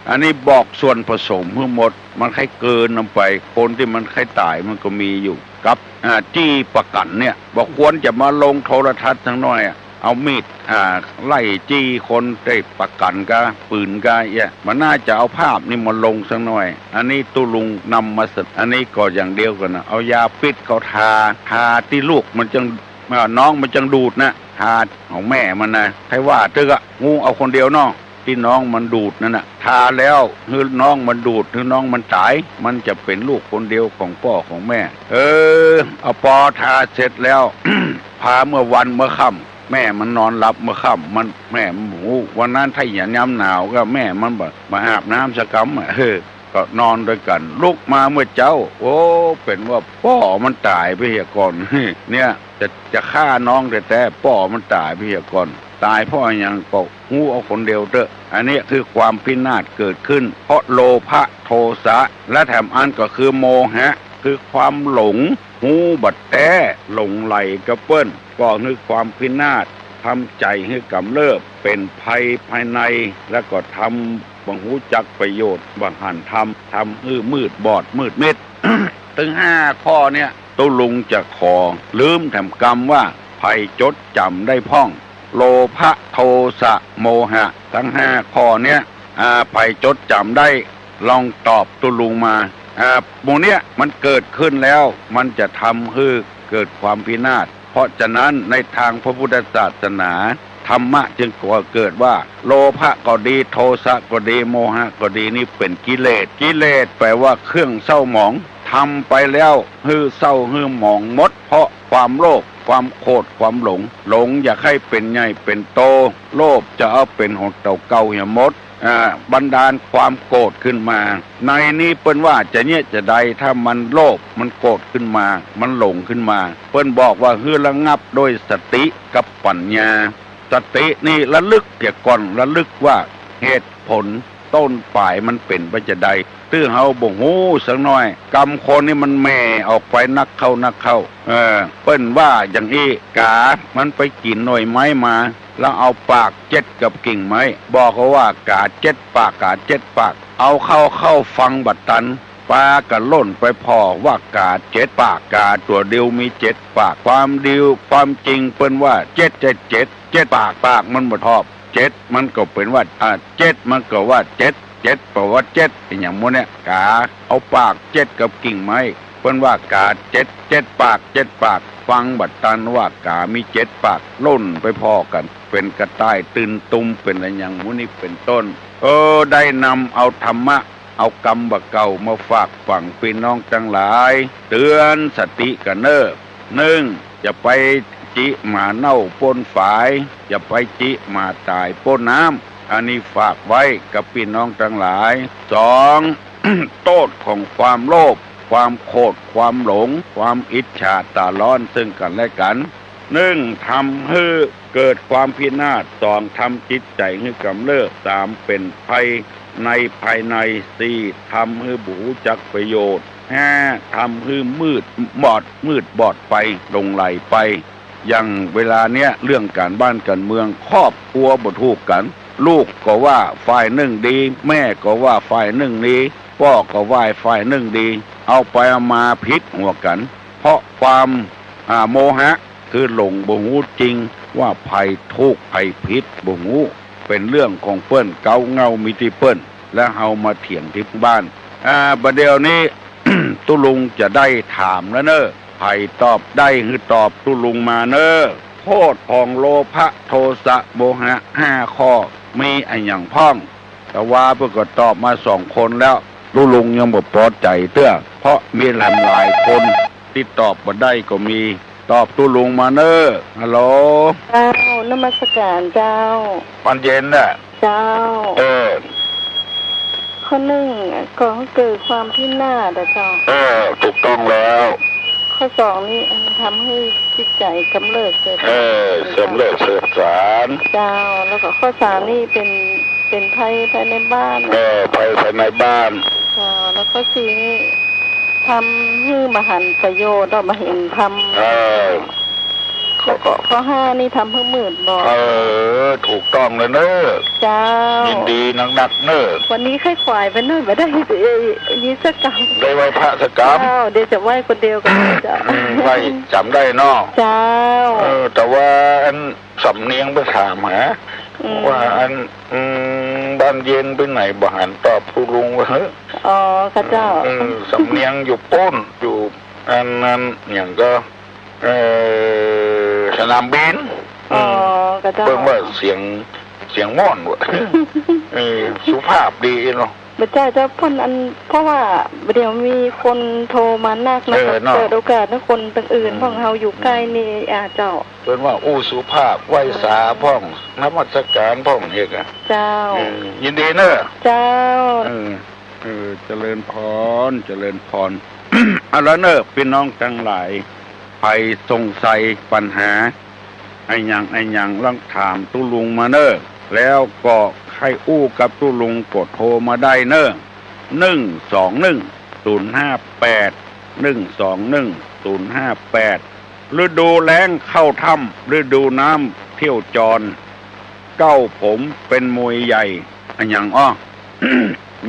อันนี้บอกส่วนผสมหื้อหมด มันใค่เกินนำไป คนตี้มันใค่ต๋ายมันก็มีอยู่ กับ อ่า จี้ประกั๋นเนี่ย บ่ควรจะมาลงโทรทัศน์สักหน่อยอะ เอามีด อ่า ไล่จี้คนได้ประกั๋นก้า ปืนก้าเอี้ย มันน่าจะเอาภาพนี้มาลงสักหน่อย อันนี้ตุ๊ลุงนำมาเสนอ อันนี้ก็อย่างเดียวกั๋นนะ เอายาพิษเขาทา ทาตี้ลูกมันจั่ง อ่า น้องมันจั่งดูดนะ ทาของแม่มันนะ ใค่ว่าตึกอะ ฮู้เอาคนเดียวเนาะ ตี้น้องมันดูดนั่นน่ะ ทาแล้วหื้อน้องมันดูด หื้อน้องมันต๋าย มันจะเป๋นลูกคนเดียวของป้อของแม่ เออ เอาปอทาเสร็จแล้ว พาเมื่อวันเมื่อค่ำ แม่มันนอนหลับเมื่อค่ำ มัน แม่มันฮู้ วันนั้นถ้าหยามยามหนาวก็แม่มันบ่ บ่อาบน้ำสักกำอะ เออ ก็นอนตวยกั๋น ลุกมาเมื่อเจ๊า โอ้ เป๋นว่าป้อมันต๋ายไปเหียก่อน เนี่ย จะ จะฆ่าน้องแต๊ๆ ป้อมันต๋ายไปเหียก่อน ต๋ายเพราะอะหยังก็ ฮู้เอาคนเดียวเต๊อะ อันนี้คือความพินาศเกิดขึ้น เพราะโลภะโทสะ และแถมอันก็คือโมหะ คือความหลง ฮู้บ่แต๊ หลงใหลกับเปิ้น ก่อหื้อความพินาศ ทำใจ๋หื้อกำเริบ เป๋นภัยภายใน แล้วก็ทำบ่ฮู้จักประโยชน์ บ่หันธรรม ทำหื้อมืดบอดมืดมิด ตึงห้าข้อเนี่ย ตุ๊ลุงจะขอ ลืมแถมกำว่า ใผจดจ๋ำได้พ่อง โลภะ โทสะ โมหะ ตึงห้าข้อเนี้ย อ่า ใผจดจ๋ำได้ ลองตอบตุ๊ลุงมา อ่า หมู่เนี้ยมันเกิดขึ้นแล้ว มันจะทำหื้อเกิดความพินาศ เพราะฉะนั้นในตางพระพุทธศาสนา ธรรมะจึงก่อเกิดว่า โลภะก็ดี โทสะก็ดี โมหะก็ดี นี่เป๋นกิเลส กิเลสแปลว่าเครื่องเศร้าหมอง ทำไปแล้วหื้อเศร้าหื้อหมองหมด เพราะความโลภ ความโขด ความหลง หลงอยากหื้อเป๋นใหญ่เป๋นโต โลภจะเอาเป๋นของเต่าเก่าเหียหมด อ่า บันดาลความโกรธขึ้นมา ในนี้เปิ้นว่าจะเยียะจะใด ถ้ามันโลภ มันโกรธขึ้นมา มันหลงขึ้นมา เปิ้นบอกว่าหื้อระงับด้วยสติกับปัญญา สตินี่ระลึกเหียก่อน ระลึกว่าเหตุผลต้นป๋ายมันเป๋นไปจะใด ตื้อเฮาบ่ฮู้สักหน่อย กำคนนี่มันแหม่ออกไปนักเข้านักเข้า เออ เปิ้นว่าอย่างอี้ ก๋ามันไปกิ๋นหน่วยไม้มา แล้วเอาปากเจ็ดกับกิ่งไม้ บอกเขาว่ากาเจ็ดปาก กาเจ็ดปาก เอาเข้าเข้าฟังบ่ตัน ปากั๋นล่นไปผ่อว่ากาเจ็ดปาก กาตั๋วเดียวมีเจ็ดปาก ความดี ความจริงเปิ้นว่าเจ็ดใจ้เจ็ด เจ็ดปาก ปากมันบ่ทอบ เจ็ดมันก็เป๋นว่า อ่า เจ็ดมันก็ว่าเจ็ด เจ็ดแปลว่าเจ็ด อะหยังหมู่เนี้ย ก๋าเอาปากเจ็ดกับกิ่งไม้ เปิ้นว่ากาเจ็ด เจ็ดปาก เจ็ดปาก ฟังบ่ตันว่ากามีเจ็ดปาก ล่นไปผ่อกั๋น เป๋นกระต่ายตื่นตุม เป๋นอะหยังหมู่นี้เป๋นต้น เออ ได้นำเอาธรรมะ เอากำบ่าเก่ามาฝากฝังปี้น้องตังหลาย เตื๋อนสติกั๋นเน่อ นึ่ง อย่าไปจิหมาเน่าป้นฝาย อย่าไปจิหมาต๋ายป้นน้ำ อันนี้ฝากไว้กับปี้น้องตังหลาย สอง โต้ษของความโลภ ความโขด ความหลง ความอิจฉาต๋าร้อนซึ่งกั๋นและกั๋น นึ่ง ทำหื้อเกิดความพินาศ สอง ทำจิตใจ๋หื้อกำเริบ สาม เป๋นภัยในภายใน สี่ ทำหื้อบ่ฮู้จักประโยชน์ ห้า ทำหื้อมืดบอด มืดบอดไป หลงใหลไป อย่างเวลาเนี้ย เรื่องก๋านบ้านก๋านเมือง ครอบครัวบ่ถูกกั๋น ลูกก็ว่าฝ่ายนึ่งดี แม่ก็ว่าฝ่ายนึ่งดี ป้อก็ว่าฝ่ายนึ่งดี เอาไปเอามาผิดหัวกั๋น เพราะความ อ่า โมหะ คือหลงบ่ฮู้จริงว่าใผถูกใผผิดบ่ฮู้ เป๋นเรื่องของเปิ้น เก๊าเหง้ามีตี้เปิ้น แล้วเฮามาเถียงตี้บ้าน อ่า บ่าเดี่ยวนี้ ตุ๊ลุงจะได้ถามแล้วเน่อ ใผตอบได้หื้อตอบตุ๊ลุงมาเน่อ โต้ษของโลภะ โทสะ โมหะ ห้าข้อ มีอะหยังพ่อง แต่ว่าเปิ้นก็ตอบมาสองคนแล้ว ตุ๊ลุงยังบ่ปอใจ๋เตื้อ เพราะมีหลายๆ คนตี้ตอบบ่ได้ก็มี ตอบตุ๊ลุงมาเน่อ ฮัลโหล เจ้า นมัสก๋านเจ้า ตอนเย็นน่ะ เจ้า เออ ข้อนึ่ง ก่อหื้อเกิดความพินาศอะเจ้า เออ ถูกต้องแล้ว ข้อสองนี่ ทำหื้อจิตใจ๋กำเริบเสบสาร เออ กำเริบเสบสาร เจ้า แล้วก็ข้อสามนี่เป๋น เป๋นภัยภายในบ้าน เออ ภัยภายในบ้าน เจ้า แล้วข้อสี่นี่ ทำหื้อบ่หันประโยชน์ บ่หันธรรม เออ แล้วก็ข้อห้านี่ทำหื้อมืดบอด เออ ถูกต้องเลยเนอะ เจ้า ยินดีนักๆ เนอะ วันนี้ไข้ขวายไปหน่อย บ่ได้ เอ่อ นี่สักกำ ได้ไหว้พระสักกำ เจ้า เดี๋ยวจะไหว้คนเดียวก่อนเจ้า อืม ไหว้จ๋ำได้เนาะ เจ้า เออ แต่ว่าอัน สำเนียงไปถามหา อืม ว่าอัน อืม บ้านเย็นไปไหน บ่หันตอบตุ๊ลุงว่า เฮ้อ อ๋อ ค่ะเจ้า เออ สำเนียงอยู่ปู๊น อยู่อันนั้น อย่างก็ เออ สนามบิน อ๋อ อืม ค่ะเจ้า เปิ้นว่าเสียง เสียงม่อนว่ะ เออ สุภาพดีเนาะ บ่ใจ้เจ้า เปิ้นอัน เพราะว่าเดี๋ยวมีคนโทรมานักนะ เออ เนาะ เปิดโอกาสให้คนตังอื่น อืม พ่องเฮาอยู่ใก้นี่ อ่า เจ้า เปิ้นว่าอู้สุภาพ ไหว้สาพ่อง นมัสการพ่องเอกอะ เจ้า เออ ยินดีเนอะ เจ้า เออ เออ เจริญพร เจริญพร เอาละเนอะ ปี้น้องตังหลาย ใผสงสัยปัญหาอะหยังอะหยัง ลองถามตุ๊ลุงมาเนอะ แล้วก็ใค่อู้กับตุ๊ลุงก็โทรมาได้เนอะ หนึ่งสองหนึ่ง ศูนย์ห้าแปด หนึ่งสองหนึ่ง ศูนย์ห้าแปด ฤดูแล้งเข้าถ้ำ ฤดูน้ำเที่ยวจร เก๊าผมเป๋นมวยใหญ่ อะหยังอ้อ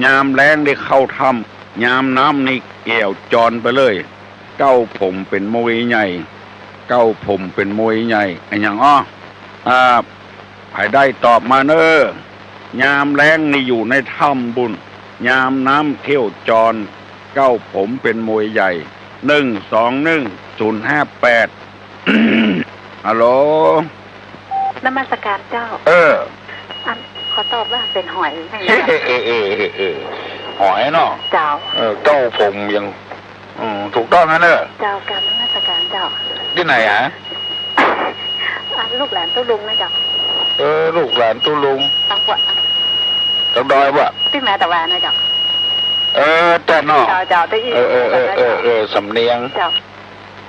ยามแล้งได้เข้าถ้ำ ยามน้ำนี่แอ่วจรไปเลย เก๊าผมเป๋นมวยใหญ่ เก๊าผมเป๋นมวยใหญ่ อะหยังอ้อ อ่า ใผได้ตอบมาเนอะ ยามแล้งนี่อยู่ในถ้ำปู๊น ยามน้ำเที่ยวจร เก๊าผมเป๋นมวยใหญ่ หนึ่งสองหนึ่ง ศูนย์ห้าแปด ฮัลโหล นมัสการเจ้า เออ อัน ขอตอบว่าเป๋นหอย เออ เออ เออ เออ หอยเนาะ เจ้า เออ เก๊าผมยัง อืม ถูกต้องนะเนอะ เจ้า กราบนมัสการเจ้า ตี้ไหนอะ อันลูกหลานตุ๊ลุงนะเจ้า เออ ลูกหลานตุ๊ลุง ตังกวด ตังดอยบ่ ตี้แม่ตะวันนะเจ้า เออ แต่เนาะ เจ้า เจ้า ตี้อี้ เออ เออ เออ เออ เออ สำเนียง เจ้า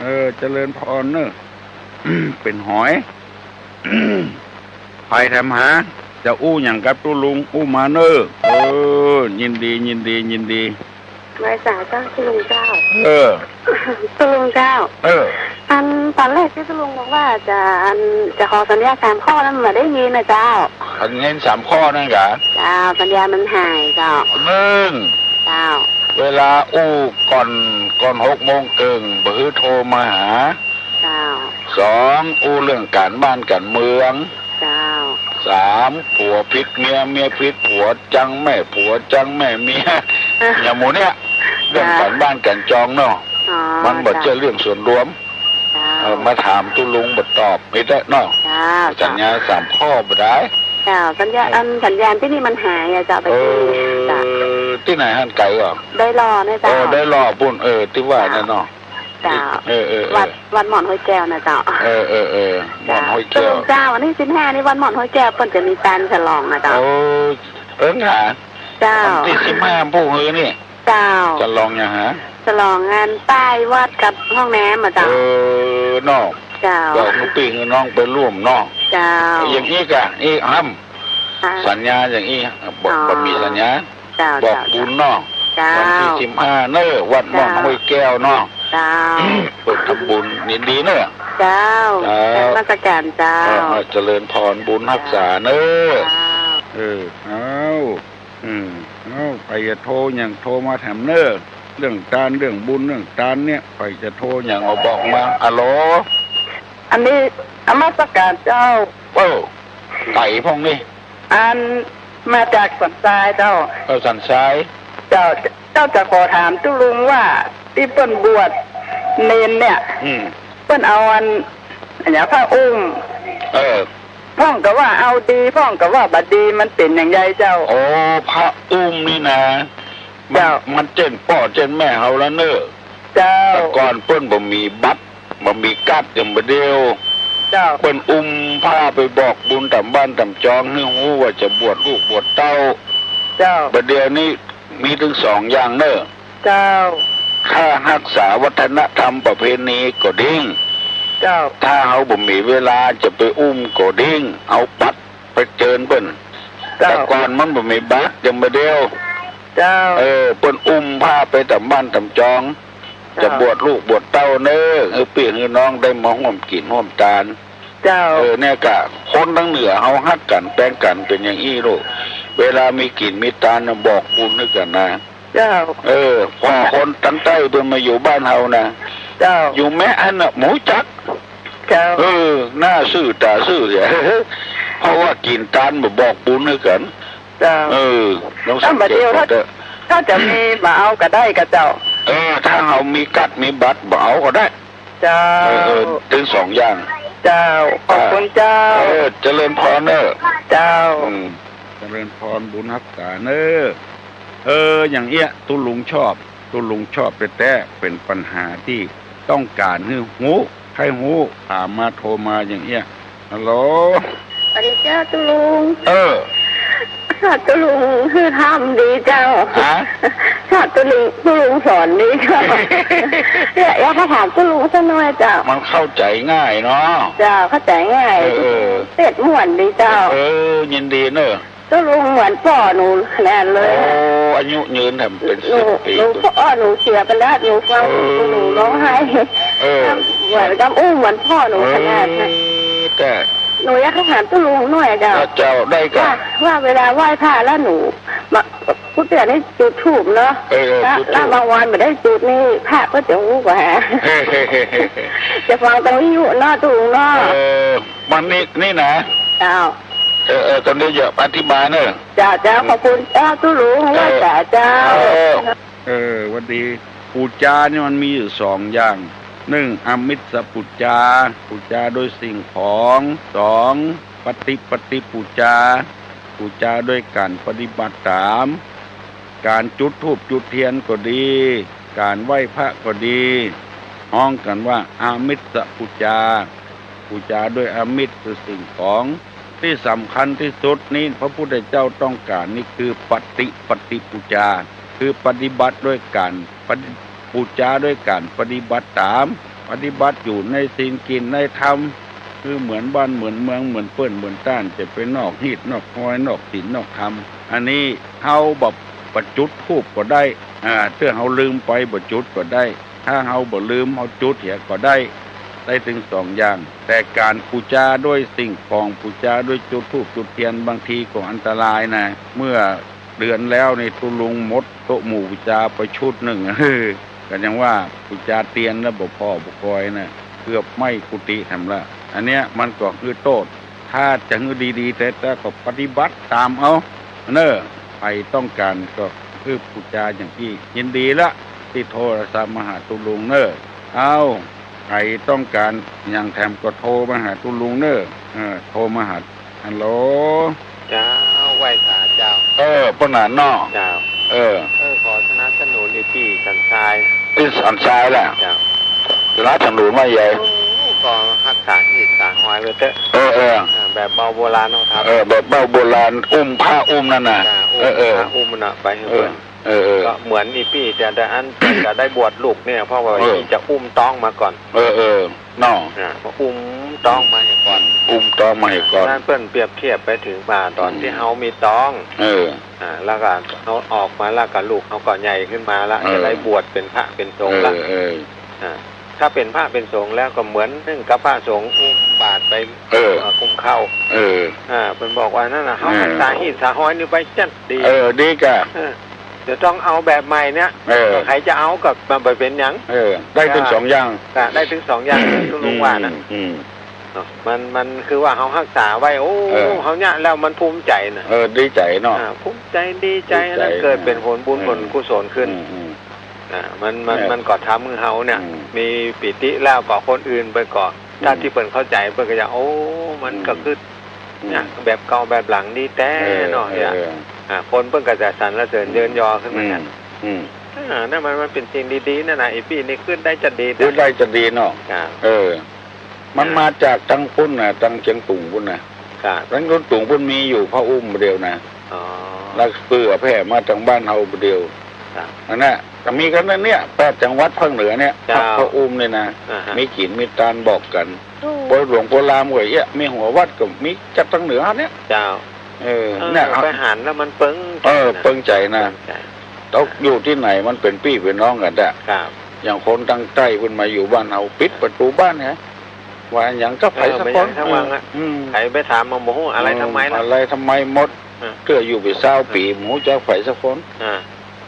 เออ เจริญพรเนอะ เป๋นหอย ใผถามหา จะอู้หยังกับตุ๊ลุง อู้มาเนอะ เออ ยินดี ยินดี ยินดี ไหว้สาเจ้าตุ๊ลุงเจ้า เออ ตุ๊ลุงเจ้า เออ อันต๋อนแรกตี้ตุ๊ลุงบอกว่าจะ อัน จะขอสัญญาสามข้อนั้นบ่ได้ยินนะเจ้า สัญญาสามข้อนั้นกะ เจ้า สัญญาณมันหายเจ้า หนึ่ง เจ้า เวลาอู้ก่อน ก่อนหกโมงเกิ่ง บ่หื้อโทรมาหา เจ้า สอง อู้เรื่องก๋านบ้านก๋านเมือง เจ้า สาม ผัวผิดเมีย เมียผิดผัว จังแม่ผัว จังแม่เมีย อย่างหมู่เนี้ย เรื่องก๋านบ้านก๋านจองเนาะ อ๋อ มันบ่ใจ้เรื่องส่วนรวม เจ้า เออ มาถามตุ๊ลุงบ่ตอบ ไม่ได้เนาะ เจ้า สัญญาสามข้อบ่ได้ เจ้า สัญญา อันสัญญาณตี้นี่มันหายอะเจ้า ไป เออ ตี้ เจ้า ตี้ไหนหั้นไก๋ก่อ ดอยหล่อนะเจ้า เออ ดอยหล่อปู๊น เออ ตี้ว่านั่นเนาะ เจ้า เออ เออ เออ วัด วัดหม่อนห้วยแก้วนะเจ้า เออ เออ เออ หม่อนห้วยแก้ว เจ้า ตุ๊ลุงเจ้า วันตี้สิบห้านี่วัดหม่อนห้วยแก้วเปิ้นจะมีก๋านฉลองนะเจ้า โอ้ เอิ้งหา เจ้า วันตี้สิบห้า ผู้หื้อนี่ เจ้า ฉลองหยังหา ฉลองงานป้ายวัดกับห้องน้ำอะเจ้า เออ เนาะ เจ้า บอกหื้อปี้หื้อน้องไปร่วมเนาะ เจ้า อย่างอี้กะ อี้ห้ำ ค่ะ สัญญาอย่างอี้ บ่ อ๋อ บ่มีสัญญา เจ้า บอกบุญเนาะ เจ้า วันตี้สิบห้าเนอะ วัดหม่อนห้วยแก้วเนาะ เจ้า เปิ้นทำบุญ ยินดีเนอะ เจ้า เจ้า นมัสการเจ้า เออ เออ เจริญพร บุญฮักษาเนอะ เจ้า เออ เอ้า อืม เอ้า ใผจะโทรหยังโทรมาถามเนอะ เรื่องก๋าน เรื่องบุญ เรื่องก๋านเนี่ย ใผจะโทรหยังก็บอกมา ฮัลโหล อันนี้นมัสการเจ้า เออ ใผพ่องนี่ อันมาจากสันทรายเจ้า เออ สันทราย เจ้า เจ้าจะขอถามตุ๊ลุงว่าตี้เปิ้นบวชเณรเนี่ย อืม เปิ้นเอาอัน อันเนี้ยผ้าอุ้ม เออ พ่องก็ว่าเอาดี พ่องก็ว่าบ่ดี มันเป๋นอย่างใดเจ้า โอ้ ผ้าอุ้มนี่นะ มัน เจ้า มันเจ้นป้อเจ้นแม่เฮาแล้วเนอะ เจ้า แต่ก่อนเปิ้นบ่มีบัตร บ่มีการ์ดอย่างบ่าเดี่ยว เจ้า เปิ้นอุ้มผ้าไปบอกบุญต๋ามบ้านต๋ามจอง หื้อฮู้ว่าจะบวชลูกบวชเต้า เจ้า บ่าเดี่ยวนี้มีตึงสองอย่างเนอะ เจ้า ถ้าฮักษาวัฒนธรรมประเพณีก็ดิ้ง เจ้า ถ้าเฮาบ่มีเวลาจะไปอุ้มก็ดิ้ง เอาบัตรไปเจิญเปิ้น เจ้า แต่ก่อนมันบ่มีบัตรอย่างบ่าเดี่ยว เจ้า เออ เปิ้นอุ้มผ้าไปต๋ามบ้านต๋ามจอง เจ้า จะบวชลูกบวชเต้าเน่อ หื้อปี้หื้อน้องได้มาฮ่วมกิ๋นฮ่วมตาน เจ้า เออ เนี่ยก่ะ คนตังเหนือเฮาฮักกั๋นแปงกั๋นเป๋นอย่างอี้ลูก เวลามีกิ๋นมีตานน่ะบอกบุญหื้อกั๋นนะ เจ้า เออ พอคนตังใต้เปิ้นมาอยู่บ้านเฮานะ เจ้า อยู่แมะหั้นน่ะ บ่ฮู้จัก เจ้า เออ หน้าซื่อต๋าซื่อเสีย เพราะว่ากิ๋นตานบ่บอกบุญหื้อกั๋น เจ้า เออ ลองสังเกตดูเถอะ ถ้าบ่าเดียว ถ้าจะมีบ่เอาก็ได้ก่ะเจ้า เออ ถ้าเฮามีกั๊ดมีบัตรบ่เอาก็ได้ เจ้า เออ เออ ตึงสองอย่าง เจ้า ขอบคุณเจ้า เออ เจริญพรเน่อ เจ้า อืม เจริญพร บุญฮักษาเน่อ เออ อย่างเอี้ย ตุ๊ลุงชอบ ตุ๊ลุงชอบแต๊ๆ เป๋นปัญหาตี้ต้องก๋านหื้อฮู้ ใค่ฮู้ ถามมาโทรมาอย่างเอี้ย ฮัลโหล สวัสดีเจ้าตุ๊ลุง เออ ค่ะตุ๊ลุงหื้อถามดีเจ้า ฮะ ค่ะตุ๊ลุง ตุ๊ลุงสอนดีเจ้า เนี่ย อยากจะถามตุ๊ลุงสักหน่อยเจ้า มันเข้าใจ๋ง่ายเนาะ เจ้า เข้าใจ๋ง่าย เออ เออ เทศน์ม่วนดีเจ้า เออ ยินดีเน่อ ตุ๊ลุงเหมือนป้อหนูขนาดเลย โอ้ อายุยืนแถมเป๋นสิบปี๋ หนู ป้อหนูเสียไปแล้ว หนูฟัง เออ หนูร้องไห้ เออ เหมือนกับอู้เหมือนป้อหนูขนาดนั้น เออ แต่ หนูอยากจะถามตุ๊ลุงหน่อยเจ้า เจ้า ได้ก่ะ ว่า ว่าเวลาไหว้พระแล้วหนู มา กุฏินี่จุดธูปเนาะ เออ เออ แล้ว จุดธูป แล้วบางวันบ่ได้จุดนี่ พระก็จะฮู้กว่า จะฟังตรงวิทยุเนาะตุ๊ลุงเนาะ เออ มันนี่ นี่นะ เจ้า เออ เออ ตอนนี้อย่าอธิบายเนอะ เจ้า เจ้า ขอบคุณเจ้าตุ๊ลุง เออ ว่าจ๋าเจ้า เออ เออ หวัดดี ปู๋จานี่มันมีอยู่สองอย่าง นึ่ง อามิสปู๋จา ปู๋จาโดยสิ่งของ สอง ปฏิปัติปู๋จา ปู๋จาโดยก๋านปฏิบัติต๋าม ก๋านจุดธูปจุดเตียนก็ดี ก๋านไหว้พระก็ดี ฮ้องกั๋นว่าอามิสปู๋จา ปู๋จาโดยอามิสคือสิ่งของ ตี้สำคัญตี้สุดนี้ พระพุทธเจ้าต้องก๋านนี่คือปฏิปัติปู๋จา คือปฏิบัติโดยก๋านปฏิ ปู๋จาโดยก๋านปฏิบัติต๋าม ปฏิบัติอยู่ในศีลกิ๋นในธรรม คือเหมือนบ้านเหมือนเมือง เหมือนเปิ้นเหมือนต้าน จะไปนอกฮีตนอกฮอย นอกศีลนอกธรรม อันนี้เฮาบ่ บ่จุดธูปก็ได้ อ่า เตื้อเฮาลืมไปบ่จุดก็ได้ ถ้าเฮาบ่ลืมเฮาจุดเหียก็ได้ ได้ตึงสองอย่าง แต่ก๋านปู๋จาโดยสิ่งของ ปู๋จาโดยจุดธูปจุดเตียน บางทีก็อันตรายนะ เมื่อเดือนแล้วนี่ตุ๊ลุงหมดโต๊ะหมู่ปู๋จาไปชุดนึ่ง ก็ยังว่าปู๋จาเตียนแล้วบ่ผ่อบ่กอยนะ เกือบไหม้กุฏิแถมละ อันเนี้ยมันก็หื้อโต้ษ ถ้าจะหื้อดีๆ แต๊ๆ ก็ปฏิบัติต๋ามเอา เน่อ ใผต้องก๋านก็หื้อปู๋จาอย่างอี้ ยินดีละ ตี้โทรศัพท์มาหาตุ๊ลุงเน่อ เอ้า ใผต้องก๋านหยังแถมก็โทรมาหาตุ๊ลุงเน่อ เออ โทรมาหา ฮัลโหล เจ้า ไหว้สาเจ้า เออ ป้อหนานเนาะ เจ้า เออ เออ ขอสนับสนุนไอ้ปี้สันทราย ปี้สันทรายล่ะ เจ้า สนับสนุนว่าใหญ่ โอ้ ก็ฮักษาฮีตสาฮอยไว้เต๊อะ เออ เออ อ่า แบบเบาโบราณเนาะครับ เออ แบบเบาโบราณ อุ้มพระอุ้มนั่นน่ะ อ่า อุ้ม เออ เออ พระอุ้มน่ะ ไปหื้อเปิ้น เออ เออ เออ ก็เหมือนไอ้ปี้ แต่ แต่อัน ก็ได้บวชลูกเนี่ย เพราะว่า เออ จะอุ้มต๊องมาก่อน เออ เออ เนาะ อ่า มาอุ้มต๊องมาเหียก่อน อุ้มต๊องมาเหียก่อน นั่นเปิ้นเปรียบเทียบไปถึงว่าต๋อนตี้ อืม เฮามีต๊อง เออ อ่า แล้วก็เฮาออกมาแล้วก็ลูกเฮาก็ใหญ่ขึ้นมาละ เออ จะได้บวชเป๋นพระเป๋นสงฆ์ละ เออ เออ อ่า ถ้าเป๋นพระเป๋นสงฆ์แล้วก็เหมือนนึ่งกับพระสงฆ์อุ้มบาตรไป เออ เอ่อ อุ้มข้าว เออ อ่า เปิ้นบอกว่านั่นน่ะ เฮา เออ ฮักษาฮีตสาฮอยนี่ไว้จัดดี เออ ดีก่ะ เออ เดี๋ยวต้องเอาแบบใหม่เนี่ย เออ ใผจะเอาก็มันบ่เป๋นหยัง เออ ได้ตึงสองอย่าง อ่า ได้ตึงสองอย่าง ตุ๊ลุงว่านะ อืม อืม เนาะ มัน มันคือว่าเฮาฮักษาไว้ โอ้ เออ เฮาเนี่ยแล้วมันภูมิใจ๋นะ เออ ดีใจ๋เนาะ อ่า ภูมิใจ๋ ดีใจ๋ ดีใจ๋ แล้วเกิดเป๋นผลบุญ เออ ผลกุศลขึ้น อืม อืม อ่า มัน มัน เออ มันก็ทำหื้อเฮาเนี่ย อืม มีปีติแล้วก็คนอื่นไปก็ อืม ถ้าตี้เปิ้นเข้าใจ๋เปิ้นก็จะ โอ้ มันก็ อืม คือ อืม เนี่ย แบบเก่าแบบหลังดีแต๊ เออ เนาะ เออ เนี่ย เออ อ่า คนเปิ้นก็จะสรรเสริญ อืม เยินยอขึ้นมา อืม เนี่ย อืม อ่า นั่นมัน มันเป๋นสิ่งดีๆ นั่นน่ะ ไอ้ปี้นี่คือได้จะดี คือได้จะดีเนาะ อ่า เออ มัน อ่า มาจากตังปุ้นน่ะ ตังเจียงตุงปุ้นน่ะ ครับ ตังเจียงตุงปุ้นมีอยู่พระอุ้มเดียวนะ อ๋อ แล้วเปื้อแผ่มาตังบ้านเฮาเดียว ครับ อันเนี้ย ก็มีกั๋นนะเนี่ย แปดจังหวัดภาคเหนือเนี่ย เจ้า พระ พระอุ้มเนี่ยนะ อ่าฮะ มีกิ๋นมีตานบอกกั๋น โอ้ พวกหลวงพ่อรามก็เอี้ย มีหัววัดก็มีจากตังเหนือเนี่ย เจ้า เออ เออ เนี่ย ไปหันแล้วมันเปิงใจ๋นะ เออ เปิงใจ๋นะ เปิงใจ๋ แล้วอยู่ตี้ไหนมันเป๋นปี้เป๋นน้องกั๋นอะ ครับ อย่างคนตางใต้เปิ้นมาอยู่บ้านเฮา ปิดประตู๋บ้านไง ว่าอะหยังกับใผสักคน เออ บ่อยากจะฟังอะ เออ อืม ใผไปถามมาบ่ฮู้อะไร เออ ทำไมล่ะ อะไรทำไมหมด เออ เตื้ออยู่ไปซาวปี๋ บ่ฮู้จักใผสักคน อ่า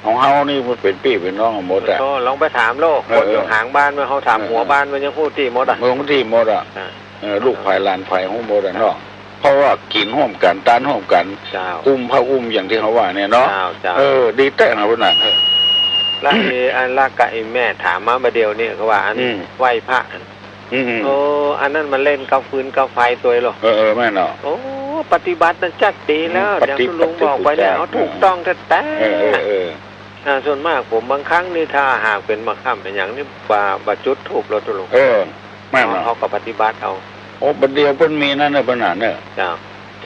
ของเฮานี่มันเป๋นปี้เป๋นน้องกั๋นหมดอะ โอ้ ลองไปถามโลก เออ คนอยู่หางบ้าน เมื่อเฮาถาม เออ หัวบ้าน มันยังฮู้ตี้หมดอะ มันฮู้ตี้หมดอะ อ่า เออ ลูกใผหลานใผฮู้หมดอะเนาะ เพราะว่ากิ๋นฮ่วมกั๋น ตานฮ่วมกั๋น เจ้า อุ้มผ้าอุ้มอย่างตี้เฮาว่าเนี่ยเนาะ เจ้า เจ้า เออ ดีแต๊นะพุ้นน่ะ เออ แล้วไอ้อันละกะไอ้แม่ถามมาบ่าเดี่ยวนี้ เขาว่าอัน อืม ไหว้พระ อืม อืม โอ้ อันนั้นมันเล่นกับฟืนกับไฟตวยเหรอ เออ เออ แม่นเนาะ โอ้ ปฏิบัตินั้นจักดีแล้ว อืม อย่างตุ๊ลุงบอกไปเนี่ย ปฏิบัติตาม เขาถูกต้องแต๊ๆ เออ เออ เออ อ่า ส่วนมากผมบางครั้งนี่ถ้าหากเป๋นบ่าค่ำเป๋นหยังนี่ บ่า บ่าจุดธูปแล้วตุ๊ลุง เออ แม่นเนาะ เขาก็ปฏิบัติเอา โอ้ บ่าเดี่ยวเปิ้นมีนั่นเน่ะ เปิ้นน่ะเน่ะ เจ้า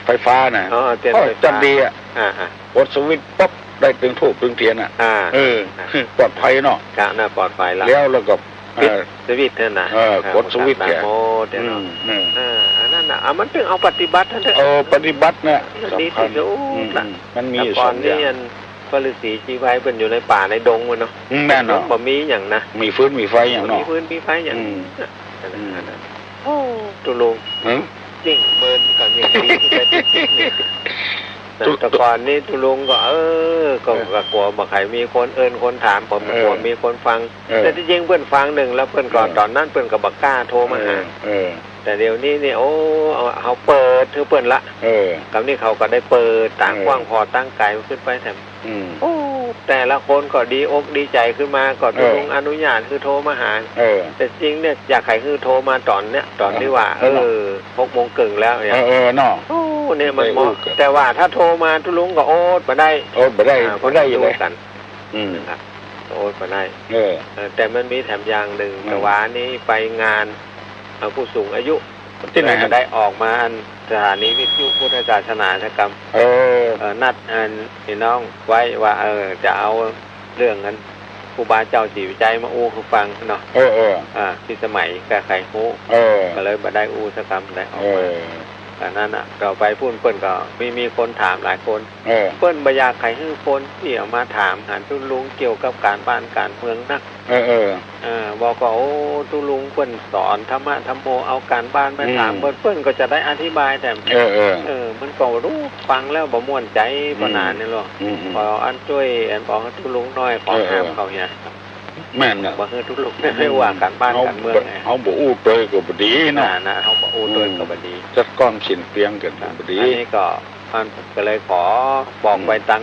ไฟฟ้าน่ะ อ๋อ เตียน โอ้ ไฟฟ้า จักดีอะ อ่า อ่า กดสวิตช์ปั๊บ ได้ตึงธูปตึงเตียนน่ะ อ่า เออ อ่า ปลอดภัยเนาะ กะน่าปลอดภัยละ แล้ว แล้วก็ ปิด เออ สวิตช์นั่นน่ะ เออ อ่า กดสวิตช์ กดตาม แกะ โมเด อืม เนาะ อืม เออ อันนั้นน่ะ อ่ะ มันต้องเอาปฏิบัตินั่นเถอะ เออ ปฏิบัติน่ะ มันดีตี้สุดละ สำคัญ อืม อืม มันมีอยู่สองอย่าง แต่ก่อนนี่อัน พระฤาษีชีไพรเปิ้นอยู่ในป่าในดงมันเนาะ อืม แม่นเนาะ มันบ่มีหยังนะ มีฟืนมีไฟหยังเนาะ มีฟืนมีไฟหยัง อืม นั่นน่ะ อืม นั่นน่ะ โอ้ ตุ๊ลุง หือ ยิ่งเมินก็ยิ่งดีขึ้นไปติ๊กๆ นี่ ตุ๊ แต่ก่อนนี่ตุ๊ลุงก็ เออ ก็ เออ ก็กั๋วบ่ใค่มีคนเอิ้นคนถาม ผม เออ กั๋วมีคนฟัง เออ แต่ตี้จริงเปิ้นฟังนึ่งแล้วเปิ้นก็ เออ ต๋อนนั้นเปิ้นก็บ่กล้าโทรมาหา เออ เออ แต่เดี๋ยวนี้นี่ โอ้ เอา เอาเปิดหื้อเปิ้นละ เออ กำนี้เขาก็ได้เปิดต๋าง เออ กว้างขวางต๋างไก๋ขึ้นไปแถม อืม โอ้ แต่ละคนก็ดีอกดีใจ๋ขึ้นมา ก็ เออ ตุ๊ลุงอนุญาตหื้อโทรมาหา เออ แต่จริงเนี่ย อยากใค่หื้อโทรมาต๋อนเนี้ย ต๋อนตี้ว่า เออ เออ หกโมงเกิ่งแล้วเนี่ย เออ เออ เนาะ โอ้ เนี่ยมันเหมาะ ได้อู้กั๋น แต่ว่าถ้าโทรมาตุ๊ลุงก็โอดบ่ได้ โอดบ่ได้ อ่า บ่ได้อยู่เลย กั๋น อืม นะครับ โอดบ่ได้ เออ เออ แต่มันมีแถมอย่างนึ่ง อืม แต่ว่าอันนี้ไปงาน เอ่อ ผู้สูงอายุ ตี้ไหนฮะ ก็ได้ออกมาอันสถานีวิทยุพุทธศาสนาสักกำ เออ เอ่อ นัดอันไอ้น้องไว้ว่า เออ จะเอาเรื่องอันครูบาเจ้าศรีวิชัยมาอู้หื้อฟังเนาะ เออ เออ อ่า พิสมัยก็ใค่ฮู้ เออ ก็เลยบ่ได้อู้สักกำ ได้ออกมา เออ อันนั้นน่ะ ก็ไปปู๊นเปิ้นก็มี มีคนถามหลายคน เออ เปิ้นบ่อยากใค่หื้อคนตี้เอามาถามหาตุ๊ลุงเกี่ยวกับก๋านบ้านก๋านเมืองนัก เออ เออ เออ บอกว่า โอ้ ตุ๊ลุงเปิ้นสอนธรรมะธรรมโม เอาก๋านบ้านมาถาม อืม เปิ้น เปิ้นก็จะได้อธิบาย แต่ เออ เออ เออ มันก็ฮู้ฟังแล้วบ่ม่วนใจ๋ อืม ปะหนานี่หรอก อืม อืม ขออันจ้วย อันบอกหื้อตุ๊ลุงหน้อย ขอ เออ เออ ห้ามเขาเหีย แม่นน่ะ บ่หื้อตุ๊ลุง อืม ไปว่าก๋านบ้านก๋านเมืองไง เฮาบ่อู้ตวยก็บ่ดีเนาะ น่ะ น่ะ เฮาบ่อู้ตวยก็บ่ดี อืม จัดความสิ้นเปลืองกั๋นก็บ่ดี อันนี้ก็ มันก็เลยขอบอก อืม ไปตาง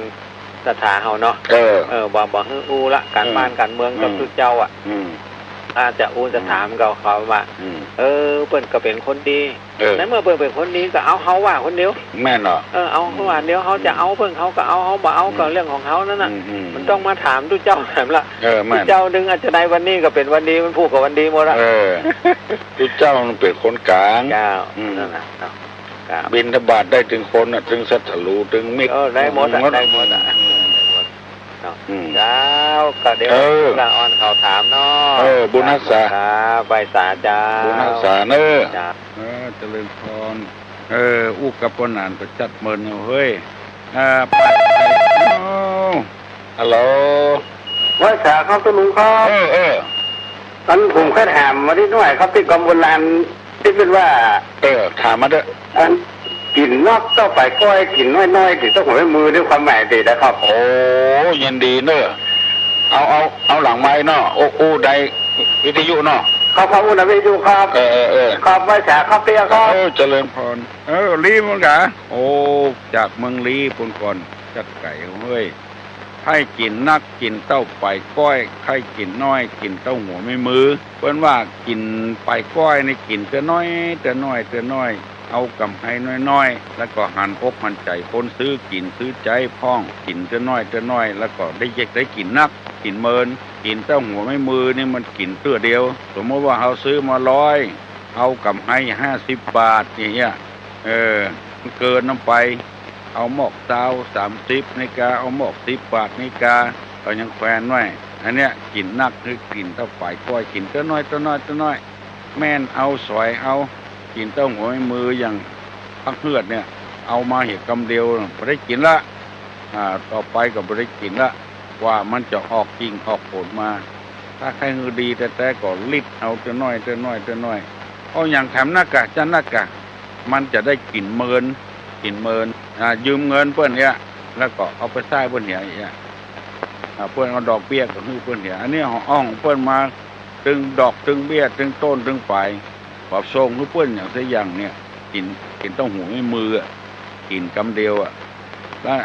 ศรัทธาเฮาเนาะ เออ เออ ว่าบ่หื้ออู้ละ ก๋านบ้าน อืม ก๋านเมืองกับ อืม ตุ๊เจ้าอะ อืม ถ้าจะอู้จะถามก็เขาว่า อืม เออ เปิ้นก็เป๋นคนดี เออ ในเมื่อเปิ้นเป๋นคนดีก็เอาเฮาว่าคนเดียว แม่นเนาะ เออ เอาเฮาว่าเดียว เฮาจะเอาเปิ้นเขาก็เอา เฮาบ่เอาก็ อืม เรื่องของเขานั่นน่ะ อืม อืม มันต้องมาถามตุ๊เจ้าแถมละ เออ แม่น ตุ๊เจ้านึ่งอาจจะได้วันนี้ก็เป๋นวันดี มันพูดกับวันดีหมดละ เออ ตุ๊เจ้ามันเป๋นคนก๋าง เจ้า อืม นั่นน่ะ ครับ บิณฑบาตได้ตึงคนน่ะ ตึงศัตรู ตึงมิตร เออ ได้หมดอะ หมด ได้หมดอะ อืม ได้หมดเนาะ อืม เจ้า ก็เดี๋ยว เออ ละอ่อนเขาถามเนาะ เออ บุญฮักษา ครับ ไหว้สาเจ้า บุญฮักษาเน้อ เจ้า เออ เจริญพร เออ อู้กับป้อหนานก็จัดเมินเอาเฮ้ย เออ ไป ฮัลโหล ไหว้สาครับตุ๊ลุงครับ เออ เออ อันผมก็ถามมานิดหน่อยครับ ตี้กำโบราณตี้เปิ้นว่า เออ ถามมาเต๊อะ อันกิ๋นนักเต้าป๋ายก้อย กิ๋นน้อยๆ กิ๋นเต้าหัวแม่มือ นี่ความหมายเป๋นใดครับ โอ้ ยินดีเน้อ เอา เอา เอาหลังไมค์เนาะ อู้ อู้ในวิทยุเนาะ ครับ ครับ อู้ในวิทยุครับ เออ เออ เออ ครับ ไหว้สาครับเตี้ยครับ เออ เจริญพร เออ ลี้เหมือนกั๋น โอ้ จากเมืองลี้ปู๊นก่อน จัดไก๋เฮ้ย ใค่กิ๋นนัก กิ๋นเต้าป๋ายก้อย ใค่กิ๋นน้อย กิ๋นเต้าหัวแม่มือ เปิ้นว่ากิ๋นป๋ายก้อยนี่กิ๋นเตื้อน้อย เตื้อน้อย เตื้อน้อย เอาก๋ำไรน้อยๆ แล้วก็หันอกหันใจ๋คนซื้อกิ๋น ซื้อใจ๊พ่อง กิ๋นเตื้อน้อย เตื้อน้อย แล้วก็ได้เยอะ ได้กิ๋นนัก กิ๋นเมิน กิ๋นเต้าหัวแม่มือนี่มันกิ๋นเตื้อเดียว สมมุติว่าเฮาซื้อมาร้อย เอาก๋ำไรห้าสิบบาทอย่างเงี้ย เออ มันเกินน้ำไป เอาหมอกซาว สามสิบ นาฬิกา เอาหมอกสิบบาท นาฬิกา เขายังแขวนไว้ อันเนี้ยกิ๋นนัก คือกิ๋นเต้าป๋ายก้อย กิ๋นเตื้อน้อย เตื้อน้อย เตื้อน้อย แม่นเอาสอยเอา กิ๋นเต้าหัวแม่มืออย่างพักเฮือดเนี่ย เอามาเหียกำเดียว บ่ได้กิ๋นละ อ่า ต่อไปก็บ่ได้กิ๋นละ กว่ามันจะออกกิ่งออกผลมา ถ้าใค่หื้อดีแต๊ๆ ก็ริดเอาเตื้อน้อย เตื้อน้อย เตื้อน้อย เอาหยังแถมนักกะ จะนักกะ มันจะได้กลิ่นเมิน กลิ่นเมิน อ่า ยืมเงินเปิ้นเนี่ย แล้วก็เอาไปใจ๊เปิ้นเหียเนี่ย อ่า เปิ้นเอาดอกเบี้ยก็หื้อเปิ้นเหีย อันนี้เอาของเปิ้นมา ตึงดอก ตึงเบี้ย ตึงต้น ตึงป๋าย บ่ส่งหื้อเปิ้นหยังสักอย่างเนี่ย กิ๋น กิ๋นเต้าหู้ไม่มืออะ กิ๋นกำเดียวอะ แล้ว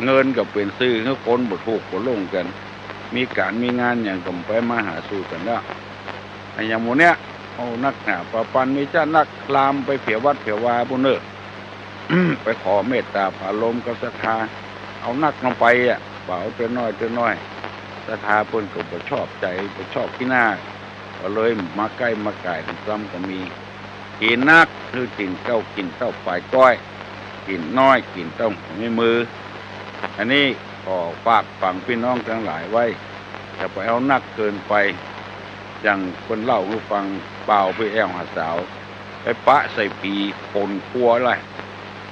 เงินก็เป๋นซื่อหื้อคนบ่ถูกบ่หลงกั๋น มีก๋านมีงานหยังก็ไปมาหาสู่กั๋นแล้ว อะหยังหมู่เนี้ย เอานักหนาปะปัน มีจะนักลามไปเผียวัดเผียวาปู้นเน่อ ไปขอเมตต๋าผาลมกับศรัทธา เอานักลงไปอะ บ่าเอาเตื้อน้อย เตื้อน้อย ศรัทธาเปิ้นก็บ่ชอบใจ๋ บ่ชอบขี้หน้า ก็เลยมาใก้มาก่ายซ้ำก็มี กิ๋นนัก หื้อกิ๋นเก้า กิ๋นเต้าป๋ายก้อย กิ๋นน้อย กิ๋นเต้าหู้ไม่มือ อันนี้ขอฝากฝังปี้น้องตังหลายไว้ อย่าไปเอานักเกินไป อย่างเปิ้นเล่าหื้อฟัง บ่าวไปแอ่วหาสาว ไปปะใส่ผีขนครัวแหละ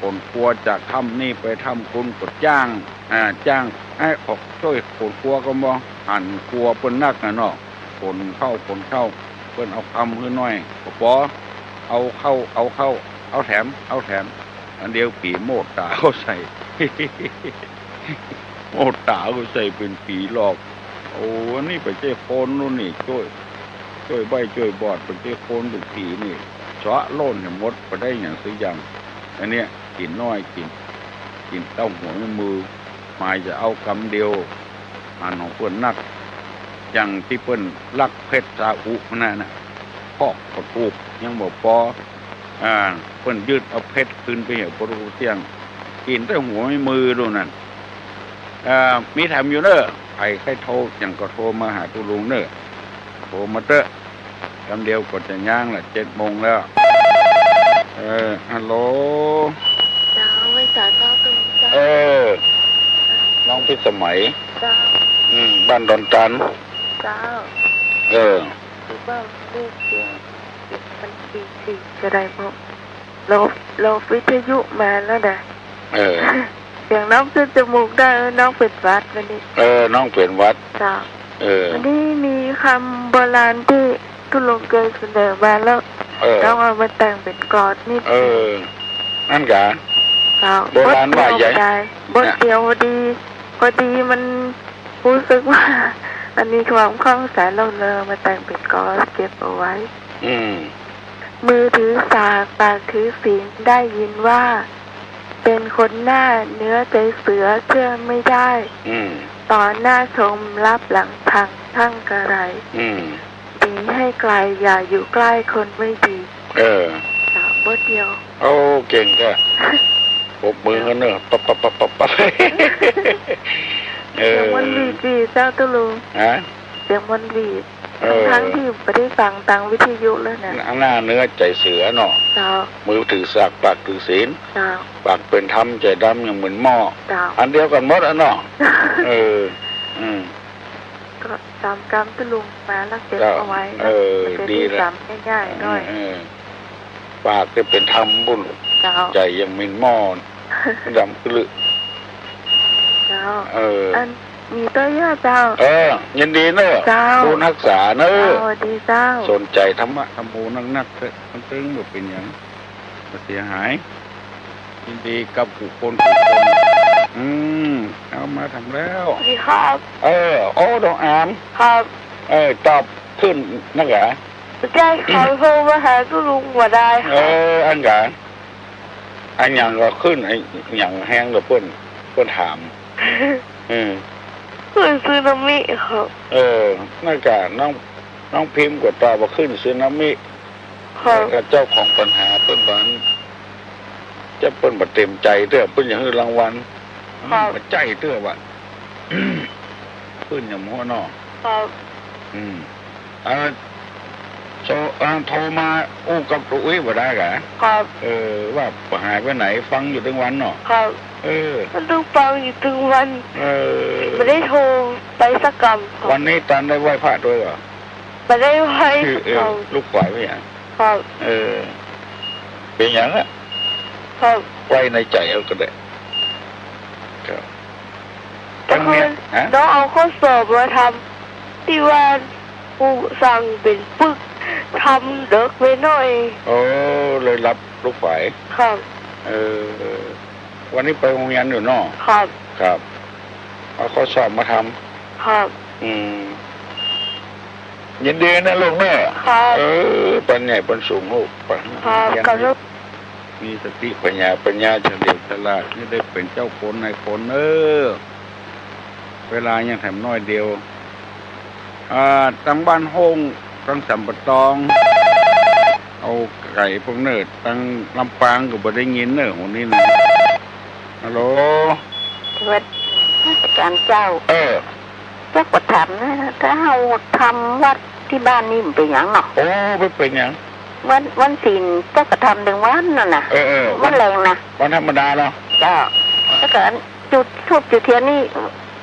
ขนครัวจากถ้ำนี่ไปถ้ำกู๊นก็จ้าง อ่า จ้าง เอ๊ะ ขอจ้วยขนครัวก็บ่หันครัวเปิ้นนักนะเนาะ ขนเข้า ขนเข้า เปิ้นเอากำหื้อน้อยก็ปอ เอาเข้า เอาเข้า เอาแถม เอาแถม อันเดียวผีโมดต๋าเข้าใส่ โมดต๋าเข้าใส่เป๋นผีหลอก โอ้ อันนี้บ่ใจ้คนโน้นนี่ จ้วย จ้วยใบ้จ้วยบอด บ่ใจ้คนเป๋นผีนี่ เซาะโล่นหื้อหมด บ่ได้หยังสักอย่าง อันเนี้ย กิ๋นน้อย กิ๋น กิ๋นเต้าหู้ไม่มือ หมายจะเอากำเดียว อันของเปิ้นนัก อย่างตี้เปิ้นลักเพชรซาอุนั่นน่ะ พอกก็ถูก ยังบ่ปอ อ่า เปิ้นยึดเอาเพชรคืนไปเหียบ่ฮู้เตี้ยง กิ๋นเต้าหู้ไม่มือดูนั่น อ่า มีแถมอยู่เน่อ ใผใค่โทรหยังก็โทรมาหาตุ๊ลุงเน่อ โทรมาเต๊อะ กำเดียวก็จะย้างละ เจ็ดโมงแล้ว เออ ฮัลโหล เจ้า ไหว้สาเจ้าตุ๊ลุงเจ้า เออ น้องพิสมัย เจ้า อืม บ้านดอนตาล เจ้า เออ คือว่าลูกเดียว มันปีสี่จะได้บ่ ลบ ลบวิทยุมาแล้วนะ เออ เสียงน้องขึ้นจมูกได้ เออ น้องเป๋นหวัดวันนี้ เออ น้องเป๋นหวัด เจ้า เออ วันนี้มีกำโบราณตี้ตุ๊ลุงเกยเสนอมาแล้ว เออ น้องเอามาแต่งเป๋นกลอนนิด เออ อั้นกา เจ้า โบราณว่าใหญ่ บทเดียวได้ บทเดียว พอดี พอดีมันรู้สึกว่ามันมีความคล่องแคล่ว เลยเอามาแต่งเป๋นกลอนเก็บเอาไว้ อืม มือถือสาก ปากถือศีล ได้ยินว่า เป็นคนหน้าเนื้อใจเสือ เชื่อไม่ได้ อืม ต่อหน้าชม ลับหลังพัง ช่างกะไร อืม หนีให้ไกล อย่าอยู่ใกล้คนไม่ดี เออ เจ้า บทเดียว โอ้ เก่งแท้ ปรบมือกั๋นเน่อ ปั๊บ ปั๊บ ปั๊บ ปั๊บ ปั๊บ เออ เสียงมันหวีดหวีดเจ้าตุ๊ลุง ฮะ เสียงมันหวีด เออ ทั้งๆ ตี้บ่ได้ฟังตางวิทยุเลยนะ หน้าเนื้อใจเสือเนาะ เจ้า มือถือสาก ปากถือศีล เจ้า ปากเป๋นธรรม ใจ๋ดำอย่างเหมือนหม้อ เจ้า อันเดียวกั๋นหมดอะเนาะ เออ อืม ก็ต๋ามกำตุ๊ลุงมาแล้วเก็บเอาไว้นะ เออ มันจะได้ ดีละ จ๋ำง่ายๆ หน้อย เออ เออ ปากจะเป๋นธรรมปุ้น เจ้า ใจ๋อย่างเหมือนหม้อ ดำกะลึ เจ้า เออ อัน มีเตื้อเยียะเจ้า เออ ยินดีเน่อ เจ้า บุญฮักษาเน่อ เจ้า ดีเจ้า สนใจ๋ธรรมะธัมโมนักๆ เต๊อะ มันตึงบ่เป๋นหยัง บ่เสียหาย ยินดีกับกู้คนกู้คน อืม เอามาถามแล้ว สวัสดีครับ เออ โอ้ น้องอาม ครับ เออ ตอบขึ้นนักหนา บ่ใจ้ครับ โทรมาหาตุ๊ลุงบ่ได้ครับ เออ อั้นกา อะหยังก็ขึ้น อะหยังแฮงก็เปิ้น เปิ้นถาม อืม ขึ้นสึนามิครับ เออ นั่นกา น้อง น้องพิมพ์ก็ตอบว่าขึ้นสึนามิ ครับ แล้วก็เจ้าของปัญหาเปิ้นว่า จะเปิ้นบ่เต็มใจ๋เตื้อ เปิ้นอยากหื้อรางวัล ครับ บ่ใจ้เตื้อว่ะ เปิ้นอย่างหัวเนาะ ครับ อืม อ่า โทร อ่า โทรมาอู้กับตุ๊อุ้ยบ่ได้กา ครับ เออ ว่าหายไปไหน ฟังอยู่ตึงวันเนาะ ครับ เออ มันตึงฟังอยู่ตึงวัน เออ บ่ได้โทรไปสักกำครับ วันนี้ตันได้ไหว้พระตวยก่อ บ่ได้ไหว้ คือ เออ สักกำ ลูกขวายไปอ่ะ ครับ เออ เป๋นหยังอะ ครับ ไว้ในใจ๋เอาก็ได้ ครับ แล้ว ตั้งเนี่ย ฮะ น้องเอาข้อสอบมาทำตี้ว่า ครูสั่งเป๋นปึก ทำเดิ็กไปหน้อย โอ้ เลยหลับลุกไป ครับ เออ วันนี้ไปโฮงเฮียนอยู่เนาะ ครับ ครับ เอาข้อสอบมาทำ ครับ อืม ยินดีนะลูกเนาะ ครับ เออ ปันใหญ่ปันสูงลูก ปัน ครับ เฮียน ขอบคุณ มีสติปัญญา ปัญญาเฉลียวฉลาด นี่ได้เป๋นเจ้าคนนายคน เออ เวลายังแถมน้อยเดียว อ่า ตังบ้านโฮ่ง ตังสัมปะตอง เอาไก่พวกเนิ่น ตังลำปางก็บ่ได้ยินเน่อ หนนี้นะ ฮัลโหล สวัสดี นมัสก๋านเจ้า เออ เจ้าก็ถามนะ ถ้าเฮาทำวัดตี้บ้านนี่มันเป๋นหยังเนาะ โอ้ บ่เป๋นหยัง วัน วันศีลเจ้าก็ทำตึงวันนั่นน่ะ เออ เออ วันแลงนะ วันธรรมดาเนาะ เจ้า แล้วก็อัน จุดธูปจุดเตียนนี่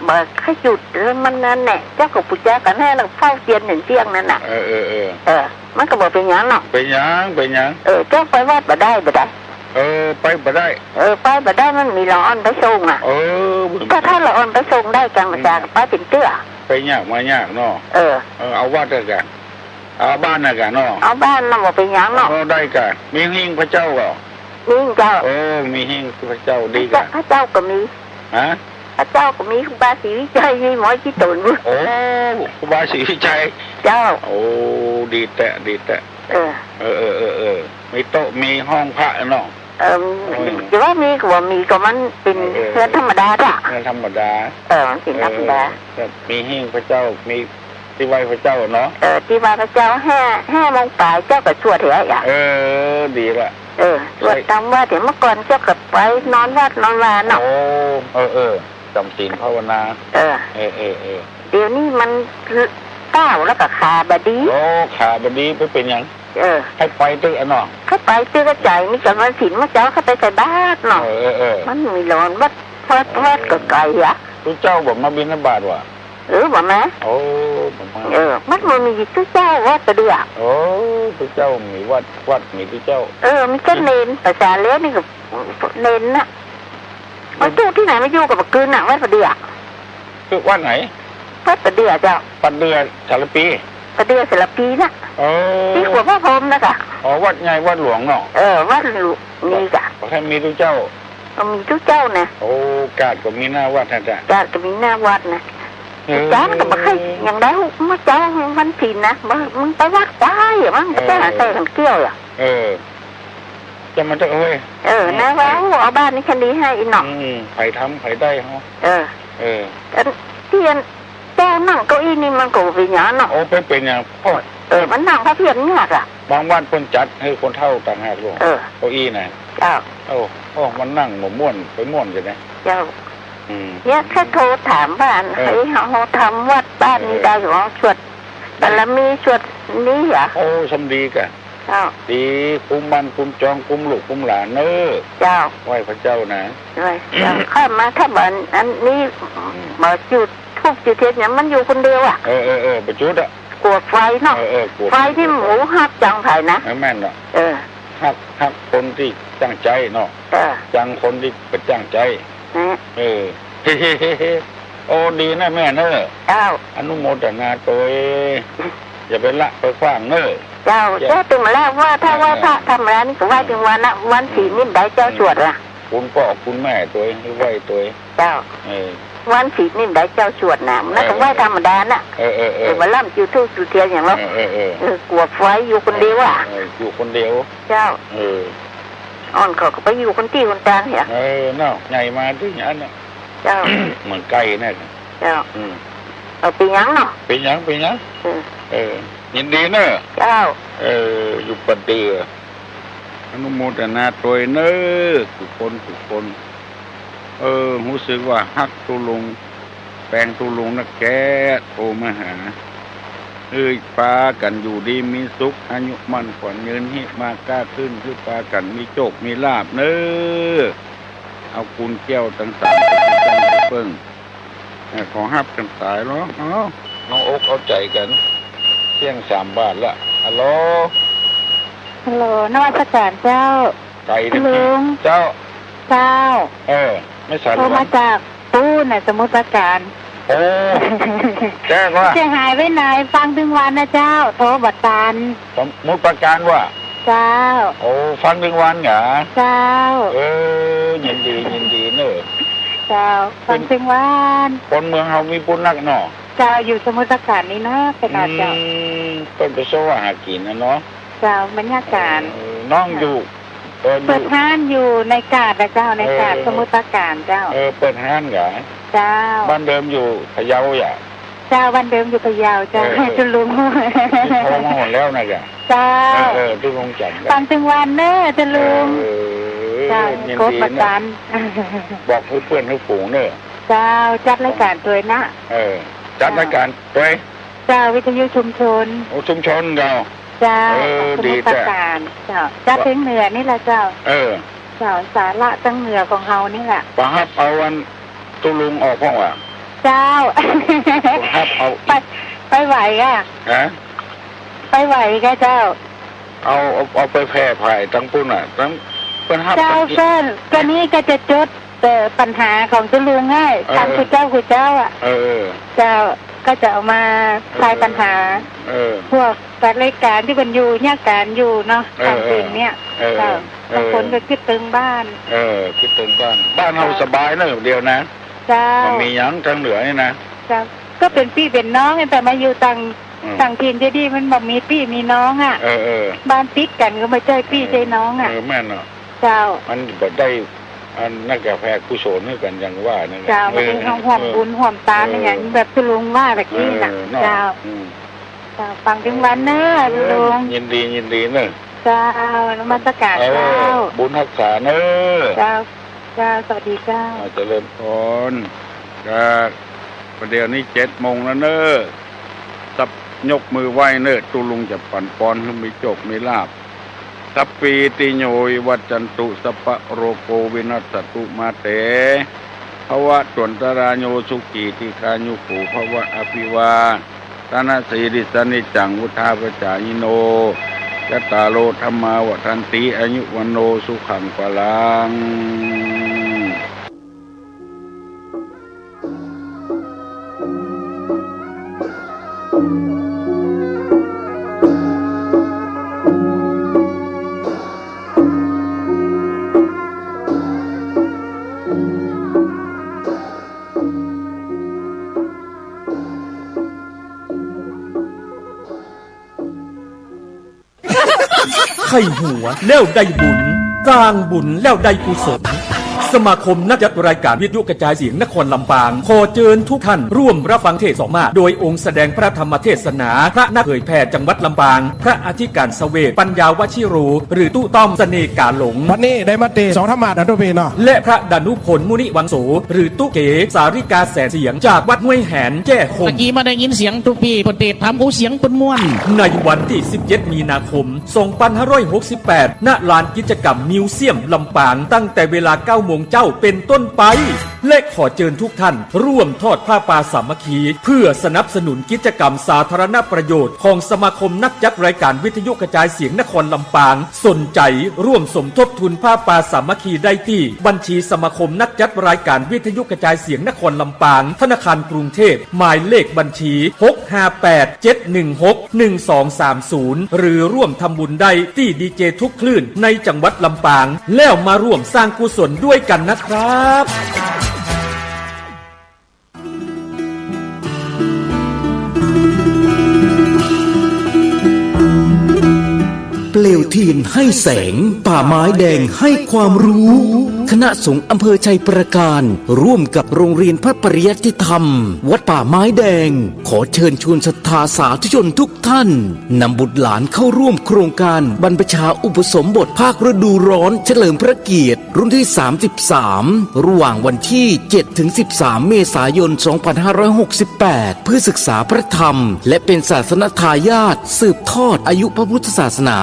บ่ใค่จุด มันนั่นแหละ เจ้าก็ปู๋จากั๋นแหละ แล้วเฝ้าเตียนเถิงเตี้ยงนั่นน่ะ เออ เออ เออ เออ มันก็บ่เป๋นหยังเนาะ เป๋นหยัง เป๋นหยัง เออ เจ้าไปวัดบ่ได้ บ่ได้ เออ ไปบ่ได้ เออ ไปบ่ได้ มันมีหลวงอ่อนไปส่งอ่ะ เออ ถ้า ถ้าหลวงอ่อนไปส่งได้กั๋น บ่ยาก ไปเป๋นเตื้อ ไปยากมายากเนาะ เออ เออ เอาวัดละกั๋น เอาบ้านละกั๋นเนาะ เอาบ้านน่ะบ่เป๋นหยังเนาะ เอาได้กั๋น มีหิ้งพระเจ้าก่อ มีเจ้า เออ มีหิ้งพระเจ้าดีกั๋น พระเจ้าก็มี ฮะ พระเจ้าก็มี ครูบาศรีวิชัย มีหมดตี้ต๋น โอ้ ครูบาศรีวิชัย เจ้า โอ้ ดีแต๊ ดีแต๊ เออ เออ เออ เออ เออ มีโต๊ะ มีห้องพระเนาะ เออ โอ้ย จะว่ามีก็บ่มี ก็มันเป๋น เออ เฮือนธรรมดาจ้ะ เฮือนธรรมดา เออ มันเป๋นธรรมดา เออ แต่มีหิ้งพระเจ้า มีตี้ไหว้พระเจ้าเนาะ เออ ตี้ไหว้พระเจ้า ห้า ห้าโมงป๋ายเจ้าก็สวดเหียอ่ะ เออ ดีละ เออ สวดต๋ามวัด เดี๋ยวเมื่อก่อนเจ้าก็ไปนอนวัดนอนวาเนาะ โอ้ เออ เออ จ๋ำศีลภาวนา เออ เออ เออ เออ เดี๋ยวนี้มันเต้าแล้วก็ขาบ่ดี โอ้ ขาบ่ดี ไปเป๋นหยัง เออ ใค่ไปตึกอะเนาะ ใค่ไปตึกอะ ใจ๋ มีกั๋นวันศีล เมื่อเจ๊าใค่ไปใส่บาตรเนาะ เออ เออ เออ มันมีหลวงวัด วัด วัดก็ไก๋อ่ะ ตุ๊เจ้าบ่มาบิณฑบาตวะ เออ บ่มา โอ้ บ่มา เออ มันบ่มีตุ๊เจ้าวัดปะเดือ โอ้ ตุ๊เจ้ามีวัด วัดมีตุ๊เจ้า เออ มีแค่เณร ภาษาแล้วนี่ก็เณรน่ะ มันตุ๊ตี้ไหนมาอยู่กับปะกืนน่ะ วัดปะเดือ คือวัดไหน วัดปะเดือเจ้า ปะเดือสารภี ปะเดือสารภีน่ะ โอ้ ตี้ขัวพระพรหมน่ะก่ะ อ๋อ วัดใหญ่วัดหลวงเนาะ เออ วัดหลวงมีก่ะ บ่ใค่มีตุ๊เจ้า ก็มีตุ๊เจ้านะ โอ้ กาดก็มีหน้าวัดนะจ๊ะ กาดก็มีหน้าวัดนะ เออ จ๊ะ มันก็บ่ใค่ อย่างใด เมื่อเจ๊าวันศีลนะ บ่ มึงไปวัดได้อะ มึงไปหาใส่ขันเกี้ยวอะ เออ จะมาเต๊อะเฮ้ย เออ นะ ว่า โอ้ เอาบ้านนี้คันดีหื้ออีกเนาะ อืม ใผทำใผได้เฮา เออ เออ อันตี้อันเจ้านั่งเก้าอี้นี่มันก็บ่เป๋นหยังเนาะ โอ้ ไปเป๋นหยัง โอ้ เออ มันนั่งพับเพียบยากอะ บางวัดเปิ้นจัดหื้อคนเฒ่าต่างหากลูก เออ เก้าอี้น่ะ เจ้า โอ้ โอ้ มันนั่งบ่ม่วน ไปม่วนจะได๋ เจ้า อืม เนี่ย แค่โทรถามว่า เออ เฮ้ย เฮา เฮาทำวัดบ้านนี้ได้บ่ สวดบารมี สวดนี้อะ โอ้ ส่ำดีก่ะ เจ้า ตี้คุ้มบ้านคุ้มจอง คุ้มลูกคุ้มหลานเน่อ เจ้า ไหว้พระเจ้านะ ไหว้เจ้า ข้ามาถ้าบ่อนอันนี้ อืม บ่จุดธูปจุดเตียนหยัง มันอยู่คนเดียวอะ เออ เออ เออ บ่จุดอะ กั๋วไฟเนาะ เออ เออ กั๋วไฟ ไฟนี่หมูฮักจังใผนะ เออ แม่นเนาะ เออ ฮัก ฮักคนตี้ตั้งใจ๋เนาะ เออ จังคนตี้บ่ตั้งใจ๋ นะ เออ โอ้ ดีนะแม่เน่อ เจ้า อนุโมทนาตวย อย่าไปละไปขว้างเน่อ เจ้า เจ้า เจ้า ตึงมาแล้วว่า ถ้า เออ ว่าพระธรรมดานี่ก็ไหว้ตึงวันนะ วันศีลนี่บ่ได้เจ้าสวดอะ คุณป้อคุณแม่ตวย หื้อไหว้ตวย เจ้า เออ วันศีลนี่บ่ได้เจ้าสวดนะ นั่นก็ เออ ไหว้ธรรมดาน่ะ เออ เออ เออ เออ บ่ล้ำจุดธูปจุดเตียนหยังหรอก เออ เออ เออ เออ กั๋วไฟอยู่คนเดียวอะ เออ อยู่คนเดียว เจ้า เออ อ่อนเขาก็ไปอยู่คนตี้คนตางเหีย เออ เนาะ ใหญ่มาตี้อันน่ะ เจ้า เหมือนไก่น่ะ เจ้า อืม เอา เป๋นหยังเนาะ เป๋นหยัง เป๋นหยัง เออ เออ ยินดีเน่อ เจ้า เออ อยู่ปะเดือ อนุโมทนาตวยเน่อ กู้คนกู้คน เออ ฮู้สึกว่าฮักตุ๊ลุง แปงตุ๊ลุงนักแก๊ โทรมาหา หื้อปากั๋นอยู่ดีมีสุข อายุมั่นขวัญยืน ฮิมาก้าขึ้น หื้อปากั๋นมีโจคมีลาภเน่อ เอากุญแก้วตังสามเปิ้ง เออ ขอฮับกั๋นต๋ายเนาะ เอา เอาอกเอาใจ๋กั๋น เตี้ยงสามบาทละ ฮัลโหล ฮัลโหล นมัสก๋านเจ้า ไก๋เน่อ ลุง เจ้า เจ้า เออ แม่สาลีวัน โทรมาจากปู๊นน่ะ สมุทรปราการ โอ้ โอ้ แจ้งว่า เสียหายไปไหน ฟังตึงวันนะเจ้า โทรบ่ตัน สมุทรปราการว่า เจ้า โอ้ ฟังตึงวันเหรอ เจ้า เออ ยินดี ยินดีเน่อ เจ้า ฟังตึงวัน คนเมืองเฮามีบุญนักเนาะ เจ้า อยู่สมุทรปราการนี่นะ ขนาดเจ้า อืม เปิ้นไปเซาะหากิ๋นนะเนาะ เจ้า บรรยากาศ เออ น้องอยู่ เออ อยู่ เปิดฮ้านอยู่ในกาดนะเจ้า ในกาด เออ สมุทรปราการเจ้า เออ เปิดฮ้านเหรอ เจ้า บ้านเดิมอยู่พะเยาอย่า เจ้า บ้านเดิมอยู่พะเยาเจ้า เออ เออ ตุ๊ลุง นี่โทรมาหมดแล้วนะจ๊ะ เจ้า เออ เออ ตุ๊ลุงจ๋ำ ฟังตึงวันเน่อตุ๊ลุง เออ เจ้า ยินดี กบมาตัน บอกหื้อเปื้อนหื้อฝูงเน่อ เจ้า จัดรายการตวยนะ เออ จัดรายการตวย เจ้า วิทยุชุมชน โอ้ ชุมชนเก่า เจ้า เออ ของสมุทรปราการ ดีจ้ะ เจ้า จัดตึงเหนือนี่แหละเจ้า เออ เจ้า สาระตึงเหนือของเฮานี่แหละ ไปฮับเอาอันตุ๊ลุงออกพ่องว่า เจ้า ไปฮับเอา ไป ไปไหวอะ ฮะ ไปไหวกะเจ้า เอา เอา เอาไปแผ่ภายตังปุ้นน่ะ ตัง เปิ้นฮับ เจ้า เปิ้น กะนี้กะจะจด แต่ปัญหาของตุ๊ลุงไอ้ เออ ตามครูเจ้า ครูเจ้าอะ เออ เออ เจ้า ก็จะเอามา เออ ทายปัญหา เออ พวกจัดรายการตี้มันอยู่ ยากก๋านอยู่เนาะ เออ ต่างถิ่นเนี่ย เออ เจ้า เออ บางคนก็กึ๊ดเติงบ้าน เออ กึ๊ดเติงบ้าน บ้านเฮา เจ้า สบายเน่อเดี๋ยวนะ เจ้า บ่มีหยังตางเหนือนี่นะ เจ้า ก็เป๋นปี้เป๋นน้อง แต่มาอยู่ต่าง อืม ต่างถิ่นจะดี มันบ่มีปี้มีน้องอะ เออ เออ บ้านติดกั๋นก็บ่ใจ้ปี้ เออ ใจ้น้องอะ เออ แม่นเนาะ เจ้า มันบ่ได้ อันนั้นกะแผ่กุศลหื้อกั๋นอย่างว่านั่นแหละ เจ้า มันได้ เออ ร่วมบุญ เออ ร่วมตาน เออ อย่างแบบตุ๊ลุงว่าตะกี้น่ะ เออ เนาะ เจ้า อืม เจ้า ฟังตึงวันเน่อ เออ ตุ๊ลุง ยินดี ยินดีเน่อ เจ้า นมัสการ เออ เจ้า บุญฮักษาเน่อ เจ้า เจ้า สวัสดีเจ้า อ่า เจริญพร ก็ประเดี๋ยวนี้เจ็ดโมงแล้วเน่อ สับ ยกมือไหว้เน่อ ตุ๊ลุงจะปั๋นปอนหื้อมีโจคมีลาภ สัพพีติโยวิวัจจันตุ สัพพะโรโควินัสสตุ มาเต ภวัตวันตราโย สุขีทีฆายุโขภวะ อภิวาทนสีลิสสะ นิจจังวุฑฒาปะจายิโน จัตตาโรธัมมาวัฑฒันติ อายุวัณโณสุขังพลัง ใค่หัวแล้วได้บุญ สร้างบุญแล้วได้กุศล สมาคมนักจัดรายการวิทยุกระจายเสียงนครลำปาง ขอเจิญทุกท่านร่วมรับฟังเทศน์สองมาส โดยองค์แสดงพระธรรมเทศนา พระนักเผยแผ่จังหวัดลำปาง พระอธิการเสวต ปัญญาวชิโร หรือตุ๊ต้อมเสน่ห์ก๋าหลง บัดนี้ได้มาเตะสองธรรมาสน์นะตุ๊ปี้เนาะ และพระดานุพล มุนิวังโส หรือตุ๊เก๋ สาริกาแสนเสียง จากวัดห้วยแหน แจ้ห่ม ตะกี้มาได้ยินเสียงตุ๊ปี้เปิ้นเตะถาม โอ้ เสียงเปิ้นม่วน ในวันตี้สิบเจ็ดมีนาคม สองปันห้าร้อยหกสิบแปด ณ ลานกิจกรรมมิวเซียมลำปาง ตั้งแต่เวลาเก้าโมงเจ๊าเป๋นต้นไป และขอเจิญทุกท่านร่วมทอดผ้าป่าสามัคคี เพื่อสนับสนุนกิจกรรมสาธารณประโยชน์ของสมาคมนักจัดรายการวิทยุกระจายเสียงนครลำปาง สนใจ๋ร่วมสมทบทุนผ้าป่าสามัคคีได้ตี้บัญชีสมาคมนักจัดรายการวิทยุกระจายเสียงนครลำปาง ธนาคารกรุงเทพฯ หมายเลขบัญชี หกห้าแปด เจ็ดหนึ่งหก หนึ่งสองสามศูนย์ หรือร่วมทำบุญได้ตี้ดีเจทุกคลื่นในจังหวัดลำปาง แล้วมาร่วมสร้างกุศลด้วยกั๋นนะครับ เปลวเทียนให้แสง ป่าไม้แดงให้ความรู้ คณะสงฆ์อำเภอชัยปราการ ร่วมกับโรงเรียนพระปริยัติธรรม วัดป่าไม้แดง ขอเชิญชวนศรัทธาสาธุชนทุกท่าน นำบุตรหลานเข้าร่วมโครงการบรรพชาอุปสมบทภาคฤดูร้อนเฉลิมพระเกียรติ รุ่นที่ สามสิบสาม ระหว่างวันที่ เจ็ดถึงสิบสาม เมษายน สองพันห้าร้อยหกสิบแปด เพื่อศึกษาพระธรรม และเป็นศาสนทายาทสืบทอดอายุพระพุทธศาสนา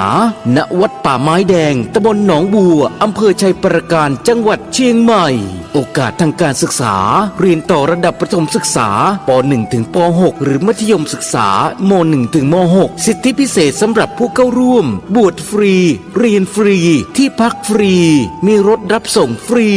ณ วัดป่าไม้แดง ตำบลหนองบัว อำเภอชัยปราการ จังหวัดเชียงใหม่ โอกาสทางการศึกษา เรียนต่อระดับประถมศึกษา ป.หนึ่ง ถึง ป.หก หรือมัธยมศึกษา ม.หนึ่ง ถึง ม.หก สิทธิพิเศษสำหรับผู้เข้าร่วม บวชฟรี เรียนฟรี ที่พักฟรี มีรถรับส่งฟรี